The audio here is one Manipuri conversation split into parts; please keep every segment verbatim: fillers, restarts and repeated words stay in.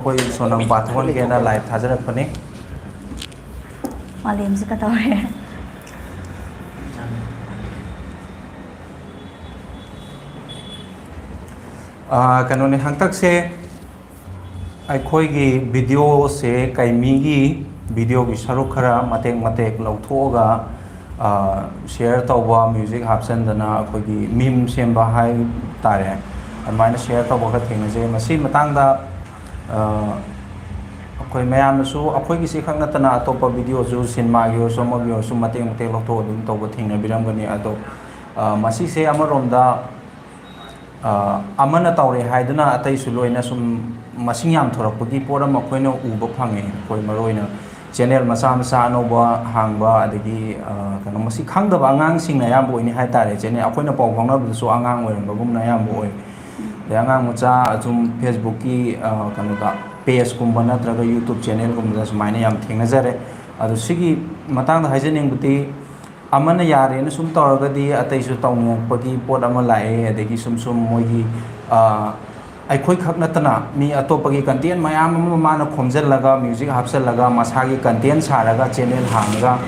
ꯑꯩꯈꯣꯏ ꯁꯣꯅꯝ ꯄꯥꯊꯣꯛꯍꯟꯒꯦꯅ ꯂꯥꯏꯚ ꯊꯥꯖꯔꯛꯄꯅꯤ꯫ ꯃꯥꯂꯦꯝꯁꯦ ꯀꯗꯧꯔꯦ? ꯑꯥ, ꯀꯩꯅꯣꯅꯦ, ꯍꯟꯗꯛꯁꯦ ꯑꯩꯈꯣꯏꯒꯤ ꯚꯤꯗꯤꯑꯣꯁꯦ, ꯀꯩꯃꯤꯒꯤ ꯚꯤꯗꯤꯑꯣꯒꯤ ꯁꯔꯨꯛ ꯈꯔ ꯃꯇꯦꯛ ꯃꯇꯦꯛ ꯂꯧꯊꯣꯛꯑꯒ, ꯑꯥ, ꯁꯤꯌꯔ ꯇꯧꯕ, ꯃ꯭ꯌꯨꯖꯤꯛ ꯍꯥꯞꯆꯟꯗꯅ ꯑꯩꯈꯣꯏꯒꯤ ꯃꯤꯝ ꯁꯦꯝꯕ ꯍꯥꯏ ꯇꯥꯔꯦ, ꯑꯗꯨꯃꯥꯏꯅ ꯁꯤꯌꯔ ꯇꯧꯕ ꯈꯔ ꯊꯦꯡꯅꯖꯩ꯫ ꯃꯁꯤ ꯃꯇꯥꯡꯗ, ꯑꯥ, ꯑꯩꯈꯣꯏ ꯃꯌꯥꯝꯅꯁꯨ ꯑꯩꯈꯣꯏꯒꯤꯁꯤ ꯈꯛ ꯅꯠꯇꯅ ꯑꯇꯣꯞꯄ ꯚꯤꯗꯤꯑꯣꯁꯨ, ꯁꯤꯅꯦꯃꯥꯒꯤ ꯑꯣꯏꯔꯁꯨ ꯑꯃꯒꯤ ꯑꯣꯏꯔꯁꯨ ꯃꯇꯦꯛ ꯃꯇꯦꯛ ꯂꯧꯊꯣꯛꯑ ꯑꯗꯨꯝ ꯇꯧꯕ ꯊꯦꯡꯅꯕꯤꯔꯝꯒꯅꯤ꯫ ꯑꯗꯣ, ꯑꯥ, ꯃꯁꯤꯁꯦ ꯑꯃꯔꯣꯝꯗ ꯑ, ꯑꯃꯅ ꯇꯧꯔꯦ ꯍꯥꯏꯗꯨꯅ ꯑꯇꯩꯁꯨ ꯂꯣꯏꯅ ꯁꯨꯝ ꯃꯁꯤꯡ ꯌꯥꯝ ꯊꯣꯔꯛꯄꯒꯤ ꯄꯣꯠ ꯑꯃ ꯑꯩꯈꯣꯏꯅ ꯎꯕ ꯐꯪꯉꯦ꯫ ꯑꯩꯈꯣꯏ ꯃꯔꯨꯑꯣꯏꯅ ꯆꯦꯅꯦꯜ ꯃꯆꯥ ꯃꯆꯥ ꯑꯅꯧꯕ ꯍꯥꯡꯕ, ꯑꯗꯒꯤ, ꯑ, ꯀꯩꯅꯣ, ꯃꯁꯤ ꯈꯪꯗꯕ ꯑꯉꯥꯡꯁꯤꯡꯅ ꯑꯌꯥꯝꯕ ꯑꯣꯏꯅꯤ ꯍꯥꯏ ꯇꯥꯔꯦ꯫ ꯆꯦꯅꯦꯜ ꯑꯩꯈꯣꯏꯅ ꯄꯥꯎ ꯐꯥꯎꯅꯕꯗꯁꯨ ꯑꯉꯥꯡ ꯑꯣꯏꯔꯝꯕꯒꯨꯝꯅ ꯑꯌꯥꯝꯕ ꯑꯣꯏ꯫ ꯑꯗꯩ ꯑꯉꯥꯡ ꯃꯆꯥ ꯑꯗꯨꯝ ꯐꯦꯁꯕꯨꯛꯀꯤ, ꯑ, ꯀꯩꯅꯣꯗ, ꯄꯦꯖꯀꯨꯝꯕ ꯅꯠꯇ꯭ꯔꯒ ꯌꯨꯇ꯭ꯌꯨꯕ ꯆꯦꯅꯦꯜꯒꯨꯝꯕꯗ ꯁꯨꯃꯥꯏꯅ ꯌꯥꯝ ꯊꯦꯡꯅꯖꯔꯦ꯫ ꯑꯗꯣ ꯁꯤꯒꯤ ꯃꯇꯥꯡꯗ ꯍꯥꯏꯖꯅꯤꯡꯕꯗꯤ, ꯑꯃꯅ ꯌꯥꯔꯦꯅ ꯁꯨꯝ ꯇꯧꯔꯒꯗꯤ ꯑꯇꯩꯁꯨ ꯇꯧꯅꯤꯡꯉꯛꯄꯒꯤ ꯄꯣꯠ ꯑꯃ ꯂꯥꯛꯑꯦ꯫ ꯑꯗꯒꯤ ꯁꯨꯝ ꯁꯨꯝ ꯃꯣꯏꯒꯤ, ꯑ, ꯑꯩꯈꯣꯏꯈꯛ ꯅꯠꯇꯅ ꯃꯤ ꯑꯇꯣꯞꯄꯒꯤ ꯀꯟꯇꯦꯟ ꯃꯌꯥꯝ ꯑꯃ ꯃꯥꯅ ꯈꯣꯝꯖꯤꯜꯂꯒ, ꯃ꯭ꯌꯨꯖꯤꯛ ꯍꯥꯞꯆꯤꯜꯂꯒ, ꯃꯁꯥꯒꯤ ꯀꯟꯇꯦꯟ ꯁꯥꯔꯒ, ꯆꯦꯅꯦꯜ ꯍꯥꯡꯉꯒ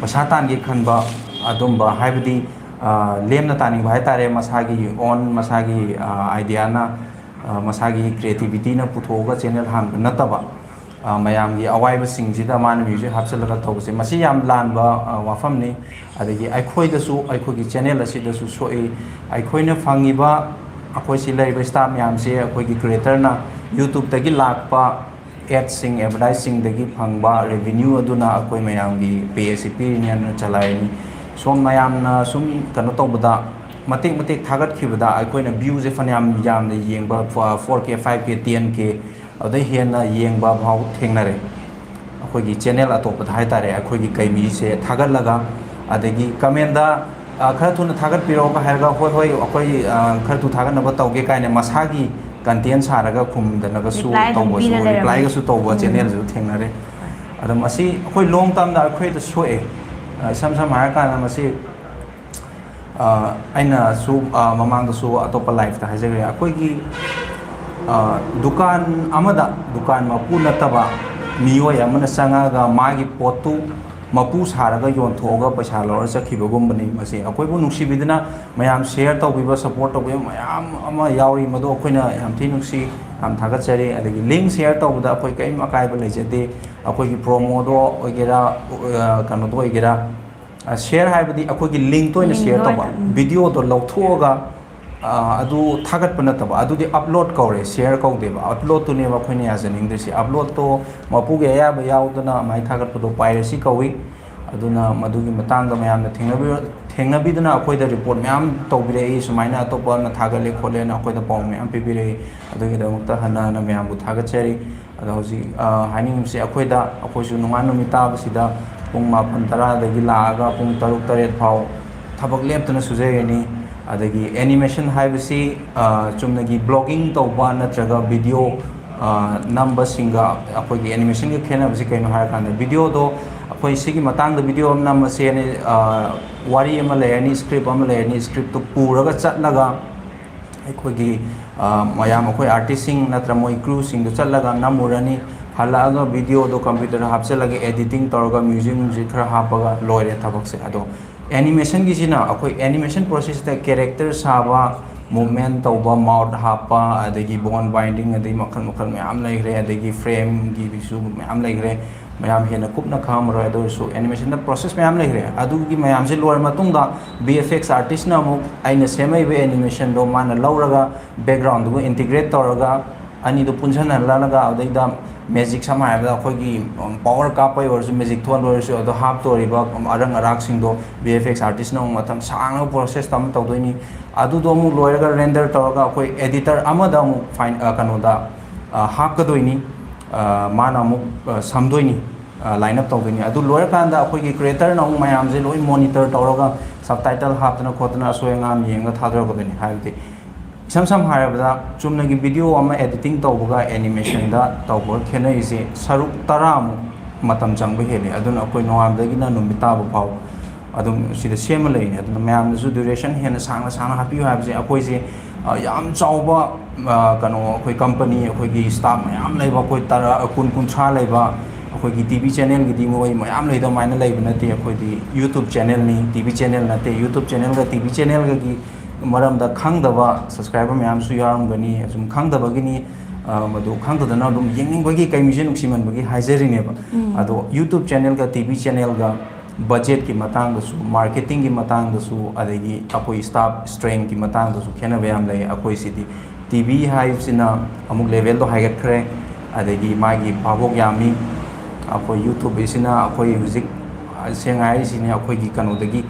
ꯄꯩꯁꯥ ꯇꯥꯟꯒꯦ ꯈꯟꯕ ꯑꯗꯨꯝꯕ, ꯍꯥꯏꯕꯗꯤ, ꯑ, ꯂꯦꯝꯅ ꯇꯥꯅꯤꯡꯕ ꯍꯥꯏ ꯇꯥꯔꯦ, ꯃꯁꯥꯒꯤ ꯑꯣꯟ, ꯃꯁꯥꯒꯤ, ꯑ, ꯑꯥꯏꯗꯤꯌꯥꯅ, ꯑ, ꯃꯁꯥꯒꯤ ꯀ꯭ꯔꯤꯌꯦꯇꯤꯕꯤꯇꯤꯅ ꯄꯨꯊꯣꯛꯑꯒ ꯆꯦꯅꯦꯜ ꯍꯥꯡꯕ ꯅꯠꯇꯕ, ꯑ, ꯃꯌꯥꯝꯒꯤ ꯑꯋꯥꯏꯕꯁꯤꯡꯁꯤꯗ ꯃꯥꯅ ꯃ꯭ꯌꯨꯖꯤꯛ ꯍꯥꯞꯆꯤꯜꯂꯒ ꯇꯧꯕꯁꯦ, ꯃꯁꯤ ꯌꯥꯝ ꯂꯥꯟꯕ, ꯑ, ꯋꯥꯐꯝꯅꯤ꯫ ꯑꯗꯒꯤ ꯑꯩꯈꯣꯏꯗꯁꯨ, ꯑꯩꯈꯣꯏꯒꯤ ꯆꯦꯅꯦꯜ ꯑꯁꯤꯗꯁꯨ ꯁꯣꯛꯏ꯫ ꯑꯩꯈꯣꯏꯅ ꯐꯪꯉꯤꯕ, ꯑꯩꯈꯣꯏ ꯁꯤ ꯂꯩꯔꯤꯕ ꯁ꯭ꯇꯥꯐ ꯃꯌꯥꯝꯁꯦ, ꯑꯩꯈꯣꯏꯒꯤ ꯀ꯭ꯔꯤꯌꯦꯇꯔꯅ ꯌꯨꯇ꯭ꯌꯨꯕꯇꯒꯤ ꯂꯥꯛꯄ ꯑꯦꯗꯁꯤꯡ, ꯑꯦꯗꯚꯔꯇꯥꯏꯖꯁꯤꯡꯗꯒꯤ ꯐꯪꯕ ꯔꯦꯚꯤꯅ꯭ꯌꯨ ꯑꯗꯨꯅ ꯑꯩꯈꯣꯏ ꯃꯌꯥꯝꯒꯤ ꯄꯦ ꯑꯁꯤ ꯄꯤꯔꯤꯅꯦꯅ ꯆꯂꯥꯏꯔꯤꯅꯤ꯫ ꯁꯣꯝ ꯃꯌꯥꯝꯅ ꯁꯨꯝ ꯀꯩꯅꯣ ꯇꯧꯕꯗ, ꯃꯇꯦꯛ ꯃꯇꯦꯛ ꯊꯥꯒꯠꯈꯤꯕꯗ ꯑꯩꯈꯣꯏꯅ ꯚ꯭ꯌꯨꯁꯦ ꯐꯅꯌꯥꯝ ꯌꯥꯝꯅ ꯌꯦꯡꯕ, ꯐꯣꯔ ꯀꯦ, ꯐꯥꯏꯚ ꯀꯦ, ꯇꯦꯟ ꯀꯦ, ꯑꯗꯩ ꯍꯦꯟꯅ ꯌꯦꯡꯕ ꯐꯥꯎ ꯊꯦꯡꯅꯔꯦ꯫ ꯑꯩꯈꯣꯏꯒꯤ ꯆꯦꯅꯦꯜ ꯑꯇꯣꯞꯄꯗ ꯍꯥꯏ ꯇꯥꯔꯦ, ꯑꯩꯈꯣꯏꯒꯤ ꯀꯩꯃꯤꯁꯦ ꯊꯥꯒꯠꯂꯒ, ꯑꯗꯒꯤ ꯀꯃꯦꯟꯗ, ꯑ, "ꯈꯔ ꯊꯨꯅ ꯊꯥꯒꯠꯄꯤꯔꯛꯑꯣꯒ" ꯍꯥꯏꯔꯒ, "ꯍꯣꯏ, ꯍꯣꯏ, ꯑꯩꯈꯣꯏ, ꯑ, ꯈꯔ ꯊꯨ ꯊꯥꯒꯠꯅꯕ ꯇꯧꯒꯦ" ꯀꯥꯏꯅ ꯃꯁꯥꯒꯤ ꯀꯟꯇꯦꯟ ꯁꯥꯔꯒ ꯈꯨꯝꯗꯅꯕꯁꯨ ꯔꯤꯄ꯭ꯂꯥꯏ ꯑꯗꯨꯝ ꯇꯧꯕꯁꯨ, ꯄꯤꯔ ꯂꯩꯔꯝꯃꯦ꯫ ꯔꯤꯄ꯭ꯂꯥꯏꯒꯁꯨ ꯇꯧꯕ ꯎꯝ꯫ ꯆꯦꯅꯦꯜꯁꯨ ꯊꯦꯡꯅꯔꯦ꯫ ꯑꯗꯣ ꯃꯁꯤ ꯑꯩꯈꯣꯏ ꯂꯣꯡ ꯇꯥꯔꯝꯗ ꯑꯩꯈꯣꯏꯗ ꯁꯣꯛꯑꯦ꯫ ꯑ, ꯏꯁꯝ ꯁꯝꯅ ꯍꯥꯏꯔꯀꯥꯟꯗ ꯃꯁꯤ, ꯑ, ꯑꯩꯅꯁꯨ, ꯑ, ꯃꯃꯥꯡꯗꯁꯨ ꯑꯇꯣꯞꯄ ꯂꯥꯏꯐꯇ ꯍꯥꯏꯖꯈ꯭ꯔꯦ꯫ ꯑꯩꯈꯣꯏꯒꯤ ꯑ, ꯗꯨꯀꯥꯟ ꯑꯃꯗ ꯗꯨꯀꯥꯟ ꯃꯄꯨ ꯅꯠꯇꯕ ꯃꯤꯑꯣꯏ ꯑꯃꯅ ꯆꯪꯉꯒ ꯃꯥꯒꯤ ꯄꯣꯠꯇꯨ ꯃꯄꯨ ꯁꯥꯔꯒ ꯌꯣꯟꯊꯣꯛꯑꯒ ꯄꯩꯁꯥ ꯂꯧꯔ ꯆꯠꯈꯤꯕꯒꯨꯝꯕꯅꯤ꯫ ꯃꯁꯤ ꯑꯩꯈꯣꯏꯕꯨ ꯅꯨꯡꯁꯤꯕꯤꯗꯨꯅ ꯃꯌꯥꯝ ꯁꯤꯌꯔ ꯇꯧꯕꯤꯕ, ꯁꯞꯄꯣꯔꯠ ꯇꯧꯕꯤꯕ ꯃꯌꯥꯝ ꯑꯃ ꯌꯥꯎꯔꯤ, ꯃꯗꯨ ꯑꯩꯈꯣꯏꯅ ꯌꯥꯝ ꯊꯤ ꯅꯨꯡꯁꯤ, ꯌꯥꯝ ꯊꯥꯒꯠꯆꯔꯤ꯫ ꯑꯗꯒꯤ ꯂꯤꯡ ꯁꯤꯌꯔ ꯇꯧꯕꯗ ꯑꯩꯈꯣꯏ ꯀꯔꯤꯝ ꯑꯀꯥꯏꯕ ꯂꯩꯖꯗꯦ꯫ ꯑꯩꯈꯣꯏꯒꯤ ꯄ꯭ꯔꯣꯃꯣꯗꯣ ꯑꯣꯏꯒꯦꯔꯥ, ꯑ, ꯀꯩꯅꯣꯗꯣ ꯑꯣꯏꯒꯦꯔꯥ, ꯁꯤꯌꯔ ꯍꯥꯏꯕꯗꯤ ꯑꯩꯈꯣꯏꯒꯤ ꯂꯤꯡꯇꯣ ꯑꯣꯏꯅ ꯁꯤꯌꯔ ꯇꯧꯕ, ꯚꯤꯗꯤꯑꯣꯗꯣ ꯂꯧꯊꯣꯛꯑꯒ, ꯑ, ꯑꯗꯨ ꯊꯥꯒꯠꯄ ꯅꯠꯇꯕ, ꯑꯗꯨꯗꯤ ꯑꯞꯂꯣꯗ ꯀꯧꯔꯦ, ꯁꯤꯌꯔ ꯀꯧꯗꯦꯕ꯫ ꯑꯞꯂꯣꯗꯇꯨꯅꯦꯕ ꯑꯩꯈꯣꯏꯅ ꯌꯥꯖꯅꯤꯡꯗ꯭ꯔꯤꯁꯤ꯫ ꯑꯞꯂꯣꯗꯇꯣ ꯃꯄꯨꯒꯤ ꯑꯌꯥꯕ ꯌꯥꯎꯗꯅ ꯑꯗꯨꯃꯥꯏꯅ ꯊꯥꯒꯠꯄꯗꯣ ꯄꯥꯏꯔꯦꯁꯤ ꯀꯧꯏ꯫ ꯑꯗꯨꯅ ꯃꯗꯨꯒꯤ ꯃꯇꯥꯡꯗ ꯃꯌꯥꯝꯅ ꯊꯦꯡꯅꯕꯤ-, ꯊꯦꯡꯅꯕꯤꯗꯨꯅ ꯑꯩꯈꯣꯏꯗ ꯔꯤꯄꯣꯔꯠ ꯃꯌꯥꯝ ꯇꯧꯕꯤꯔꯛꯏ, ꯁꯨꯃꯥꯏꯅ ꯑꯇꯣꯞꯄ ꯑꯃꯅ ꯊꯥꯒꯠꯂꯦ ꯈꯣꯠꯂꯦꯅ ꯑꯩꯈꯣꯏꯗ ꯄꯥꯎ ꯃꯌꯥꯝ ꯄꯤꯕꯤꯔꯛꯏ꯫ ꯑꯗꯨꯒꯤꯗꯃꯛꯇ ꯍꯟꯅ ꯍꯟꯅ ꯃꯌꯥꯝꯕꯨ ꯊꯥꯒꯠꯆꯔꯤ꯫ ꯑꯗꯣ ꯍꯧꯖꯤꯛ, ꯑ, ꯍꯥꯏꯅꯤꯡꯉꯤꯕꯁꯤ, ꯑꯩꯈꯣꯏꯗ, ꯑꯩꯈꯣꯏꯁꯨ ꯅꯣꯡꯉꯥꯟ ꯅꯨꯃꯤꯠ ꯇꯥꯕꯁꯤꯗ ꯄꯨꯡ ꯃꯥꯄꯟ ꯇꯔꯥꯗꯒꯤ ꯂꯥꯛꯑꯒ ꯄꯨꯡ ꯇꯔꯨꯛ ꯇꯔꯦꯠ ꯐꯥꯎ ꯊꯕꯛ ꯂꯦꯞꯇꯅ ꯁꯨꯖꯔꯤꯅꯤ꯫ ꯑꯗꯒꯤ ꯑꯦꯅꯤꯃꯦꯁꯟ ꯍꯥꯏꯕꯁꯤ, ꯑ, ꯆꯨꯝꯅꯒꯤ ꯕ꯭ꯂꯣꯒꯤꯡ ꯇꯧꯕ ꯅꯠꯇ꯭ꯔꯒ ꯚꯤꯗꯤꯑꯣ, ꯑ, ꯅꯝꯕꯁꯤꯡꯒ ꯑꯩꯈꯣꯏꯒꯤ ꯑꯦꯅꯤꯃꯦꯁꯟꯒ ꯈꯦꯠꯅꯕꯁꯤ ꯀꯩꯅꯣ ꯍꯥꯏꯔꯀꯥꯟꯗ, ꯚꯤꯗꯤꯑꯣꯗꯣ ꯑꯩꯈꯣꯏ ꯁꯤꯒꯤ ꯃꯇꯥꯡꯗ ꯚꯤꯗꯤꯑꯣ ꯑꯃ ꯅꯝꯃꯁꯦꯅ, ꯑ, ꯋꯥꯔꯤ ꯑꯃ ꯂꯩꯔꯅꯤ, ꯁ꯭ꯀ꯭ꯔꯤꯞ ꯑꯃ ꯂꯩꯔꯅꯤ, ꯁ꯭ꯀ꯭ꯔꯤꯞꯇꯨ ꯄꯨꯔꯒ ꯆꯠꯂꯒ ꯑꯩꯈꯣꯏꯒꯤ, ꯑ, ꯃꯌꯥꯝ, ꯑꯩꯈꯣꯏ ꯑꯥꯔꯇꯤꯁꯁꯤꯡ ꯅꯠꯇ꯭ꯔ ꯃꯣꯏ ꯀ꯭ꯔꯨꯁꯤꯡꯗꯣ ꯆꯠꯂꯒ ꯅꯝꯃꯨꯔꯅꯤ꯫ ꯍꯜꯂꯛꯑꯒ ꯚꯤꯗꯤꯑꯣꯗꯣ ꯀꯝꯄ꯭ꯌꯨꯇꯔꯗ ꯍꯥꯞꯆꯤꯜꯂꯒ, ꯑꯦꯗꯤꯇꯤꯡ ꯇꯧꯔꯒ, ꯃ꯭ꯌꯨꯖꯤꯛ, ꯃ꯭ꯌꯨꯖꯤꯛ ꯈꯔ ꯍꯥꯞꯄꯒ ꯂꯣꯏꯔꯦ ꯊꯕꯛꯁꯦ꯫ ꯑꯗꯣ ꯑꯦꯅꯤꯃꯦꯁꯟꯒꯤꯁꯤꯅ ꯑꯩꯈꯣꯏ ꯑꯦꯅꯤꯃꯦꯁꯟ ꯄ꯭ꯔꯣꯁꯦꯁꯇ ꯀꯦꯔꯦꯛꯇꯔ ꯁꯥꯕ, ꯃꯨꯞꯃꯦꯟ ꯇꯧꯕ, ꯃꯥꯎꯠ ꯍꯥꯞꯄ, ꯑꯗꯒꯤ ꯕꯣꯟ ꯕꯥꯏꯟꯗꯤꯡ, ꯑꯗꯒꯤ ꯃꯈꯜ ꯃꯈꯜ ꯃꯌꯥꯝ ꯂꯩꯈ꯭ꯔꯦ, ꯑꯗꯒꯤ ꯐ꯭ꯔꯦꯝꯒꯤꯁꯨ ꯃꯌꯥꯝ ꯂꯩꯈ꯭ꯔꯦ꯫ ꯃꯌꯥꯝ ꯍꯦꯟꯅ ꯀꯨꯞꯅ ꯈꯪꯉꯝꯃꯔꯣꯏ꯫ ꯑꯗꯨ ꯑꯣꯏꯔꯁꯨ ꯑꯦꯅꯤꯃꯦꯁꯟꯗ ꯄ꯭ꯔꯣꯁꯦꯁ ꯃꯌꯥꯝ ꯂꯩꯈ꯭ꯔꯦ꯫ ꯑꯗꯨꯒꯤ ꯃꯌꯥꯝꯁꯦ ꯂꯣꯏꯔ ꯃꯇꯨꯡꯗ ꯚꯤ ꯑꯦꯐ ꯑꯦꯛꯁ ꯑꯥꯔꯇꯤꯁꯅ ꯑꯃꯨꯛ ꯑꯩꯅ ꯁꯦꯝꯃꯛꯏꯕ ꯑꯦꯅꯤꯃꯦꯁꯟꯗꯣ ꯃꯥꯅ ꯂꯧꯔꯒ, ꯕꯦꯛꯒ꯭ꯔꯥꯎꯟꯗꯨꯒ ꯏꯟꯇꯤꯒ꯭ꯔꯦꯠ ꯇꯧꯔꯒ, ꯑꯅꯤꯗꯨ ꯄꯨꯟꯁꯤꯟꯍꯜꯂꯒ, ꯑꯗꯩꯗ ꯃꯦꯖꯤꯛ, ꯁꯝꯅ ꯍꯥꯏꯔꯕꯗ ꯑꯩꯈꯣꯏꯒꯤ, ꯎꯝ, ꯄꯥꯋꯔ ꯀꯥꯞꯄꯩ ꯑꯣꯏꯔꯁꯨ, ꯃꯦꯖꯤꯛ ꯊꯣꯟꯕ ꯑꯣꯏꯔꯁꯨ, ꯑꯗꯣ ꯍꯥꯞꯇꯣꯔꯤꯕ ꯑꯔꯪ ꯑꯔꯥꯛꯁꯤꯡꯗꯣ ꯚꯤ ꯑꯦꯐ ꯑꯦꯛꯁ ꯑꯥꯔꯇꯤꯁꯅ ꯑꯃꯨꯛ ꯃꯊꯪ ꯁꯥꯡꯅ ꯄ꯭ꯔꯣꯁꯦꯁꯇ ꯑꯃ ꯇꯧꯗꯣꯏꯅꯤ꯫ ꯑꯗꯨꯗꯣ ꯑꯃꯨꯛ ꯂꯣꯏꯔꯒ ꯔꯦꯟꯗꯔ ꯇꯧꯔꯒ ꯑꯩꯈꯣꯏ ꯑꯦꯗꯤꯇꯔ ꯑꯃꯗ ꯑꯃꯨꯛ ꯐꯥꯏꯟ-, ꯑ, ꯀꯩꯅꯣꯗ, ꯑ, ꯍꯥꯞꯀꯗꯣꯏꯅꯤ꯫ ꯑ, ꯃꯥꯅ ꯑꯃꯨꯛ, ꯑ, ꯁꯝꯗꯣꯏꯅꯤ, ꯑ, ꯂꯥꯏꯟ ꯑꯞ ꯇꯧꯗꯣꯏꯅꯤ꯫ ꯑꯗꯨ ꯂꯣꯏꯔꯀꯥꯟꯗ ꯑꯩꯈꯣꯏꯒꯤ ꯀ꯭ꯔꯤꯌꯦꯇꯔꯅ ꯑꯃꯨꯛ ꯃꯌꯥꯝꯁꯦ ꯂꯣꯏ ꯃꯣꯅꯤꯇꯔ ꯇꯧꯔꯒ, ꯁꯕꯇꯥꯏꯇꯜ ꯍꯥꯞꯇꯅ ꯈꯣꯠꯇꯅ ꯑꯁꯣꯏ ꯑꯉꯥꯝ ꯌꯦꯡꯉꯒ ꯊꯥꯗꯔꯛꯀꯗꯣꯏꯅꯤ꯫ ꯍꯥꯏꯕꯗꯤ ꯏꯁꯝ ꯁꯝꯅ ꯍꯥꯏꯔꯕꯗ, ꯆꯨꯝꯅꯒꯤ ꯚꯤꯗꯤꯑꯣ ꯑꯃ ꯑꯦꯗꯤꯇꯤꯡ ꯇꯧꯕꯒ ꯑꯦꯅꯤꯃꯦꯁꯟꯗ ꯇꯧꯕꯒ ꯈꯦꯠꯅꯔꯤꯁꯦ ꯁꯔꯨꯛ ꯇꯔꯥꯃꯨꯛ ꯃꯇꯝ ꯆꯪꯕ ꯍꯦꯜꯂꯤ꯫ ꯑꯗꯨꯅ ꯑꯩꯈꯣꯏ ꯅꯣꯡꯉꯥꯟꯕꯗꯒꯤꯅ ꯅꯨꯃꯤꯠ ꯇꯥꯕ ꯐꯥꯎ ꯑꯗꯨꯝ ꯁꯤꯗ ꯁꯦꯝꯃ ꯂꯩꯔꯤꯅꯤ꯫ ꯑꯗꯨꯅ ꯃꯌꯥꯝꯅꯁꯨ ꯗ꯭ꯌꯨꯔꯦꯁꯟ ꯍꯦꯟꯅ ꯁꯥꯡꯅ ꯁꯥꯡꯅ ꯍꯥꯞꯄꯤꯌꯨ ꯍꯥꯏꯕꯁꯦ ꯑꯩꯈꯣꯏꯁꯦ ꯑ, ꯌꯥꯝ ꯆꯥꯎꯕ, ꯑ, ꯀꯩꯅꯣ, ꯑꯩꯈꯣꯏ ꯀꯝꯄꯅꯤ, ꯑꯩꯈꯣꯏꯒꯤ ꯁ꯭ꯇꯥꯐ ꯃꯌꯥꯝ ꯂꯩꯕ, ꯑꯩꯈꯣꯏ ꯇꯔꯥ, ꯀꯨꯟ, ꯀꯨꯟꯊ꯭ꯔꯥ ꯂꯩꯕ, ꯑꯩꯈꯣꯏꯒꯤ ꯇꯤ ꯚꯤ ꯆꯦꯅꯦꯜꯒꯤꯗꯤ ꯃꯣꯏ ꯃꯌꯥꯝ ꯂꯩꯗ ꯑꯗꯨꯃꯥꯏꯅ ꯂꯩꯕ ꯅꯠꯇꯦ꯫ ꯑꯩꯈꯣꯏꯗꯤ YouTube ꯆꯦꯅꯦꯜꯅꯤ, ꯇꯤ ꯚꯤ ꯆꯦꯅꯦꯜ ꯅꯠꯇꯦ꯫ YouTube ꯆꯦꯅꯦꯜꯒ ꯇꯤ ꯚꯤ ꯆꯦꯅꯦꯜꯒꯒꯤ ꯃꯔꯝꯗ ꯈꯪꯗꯕ ꯁꯕꯁꯀ꯭ꯔꯥꯏꯕꯔ ꯃꯌꯥꯝꯁꯨ ꯌꯥꯎꯔꯝꯒꯅꯤ꯫ ꯑꯁꯨꯝ ꯈꯪꯗꯕꯒꯤꯅꯤ, ꯑ, ꯃꯗꯨ ꯈꯪꯗꯗꯅ ꯑꯗꯨꯝ ꯌꯦꯡꯅꯤꯡꯕꯒꯤ, ꯀꯩ ꯃꯤꯁꯦ ꯅꯨꯡꯁꯤꯃꯟꯕꯒꯤ ꯍꯥꯏꯖꯔꯤꯅꯦꯕ꯫ ꯎꯝ꯫ ꯑꯗꯣ YouTube ꯆꯦꯅꯦꯜꯒ ꯇꯤ ꯚꯤ ꯆꯦꯅꯦꯜꯒ ꯕꯖꯦꯠꯀꯤ ꯃꯇꯥꯡꯗꯁꯨ, ꯃꯥꯔꯀꯦꯇꯤꯡꯒꯤ ꯃꯇꯥꯡꯗꯁꯨ, ꯑꯗꯒꯤ ꯑꯩꯈꯣꯏ ꯁ꯭ꯇꯥꯐ ꯁ꯭ꯇꯔꯦꯡꯒꯤ ꯃꯇꯥꯡꯗꯁꯨ ꯈꯦꯠꯅꯕ ꯌꯥꯝ ꯂꯩ꯫ ꯑꯩꯈꯣꯏꯁꯤꯗꯤ ꯇꯤ ꯚꯤ ꯍꯥꯏꯕꯁꯤꯅ ꯑꯃꯨꯛ ꯂꯦꯚꯦꯜꯗꯣ ꯍꯥꯏꯒꯠꯈ꯭ꯔꯦ, ꯑꯗꯒꯤ ꯃꯥꯒꯤ ꯚꯥꯕꯣꯛ ꯌꯥꯝꯃꯤ꯫ ꯑꯩꯈꯣꯏ YouTube ꯁꯤꯅ ꯑꯩꯈꯣꯏ ꯍꯧꯖꯤꯛ ꯁꯦꯡꯅ ꯍꯥꯏꯔꯤꯁꯤꯅꯦ, ꯑꯩꯈꯣꯏꯒꯤ ꯀꯩꯅꯣꯗꯒꯤ,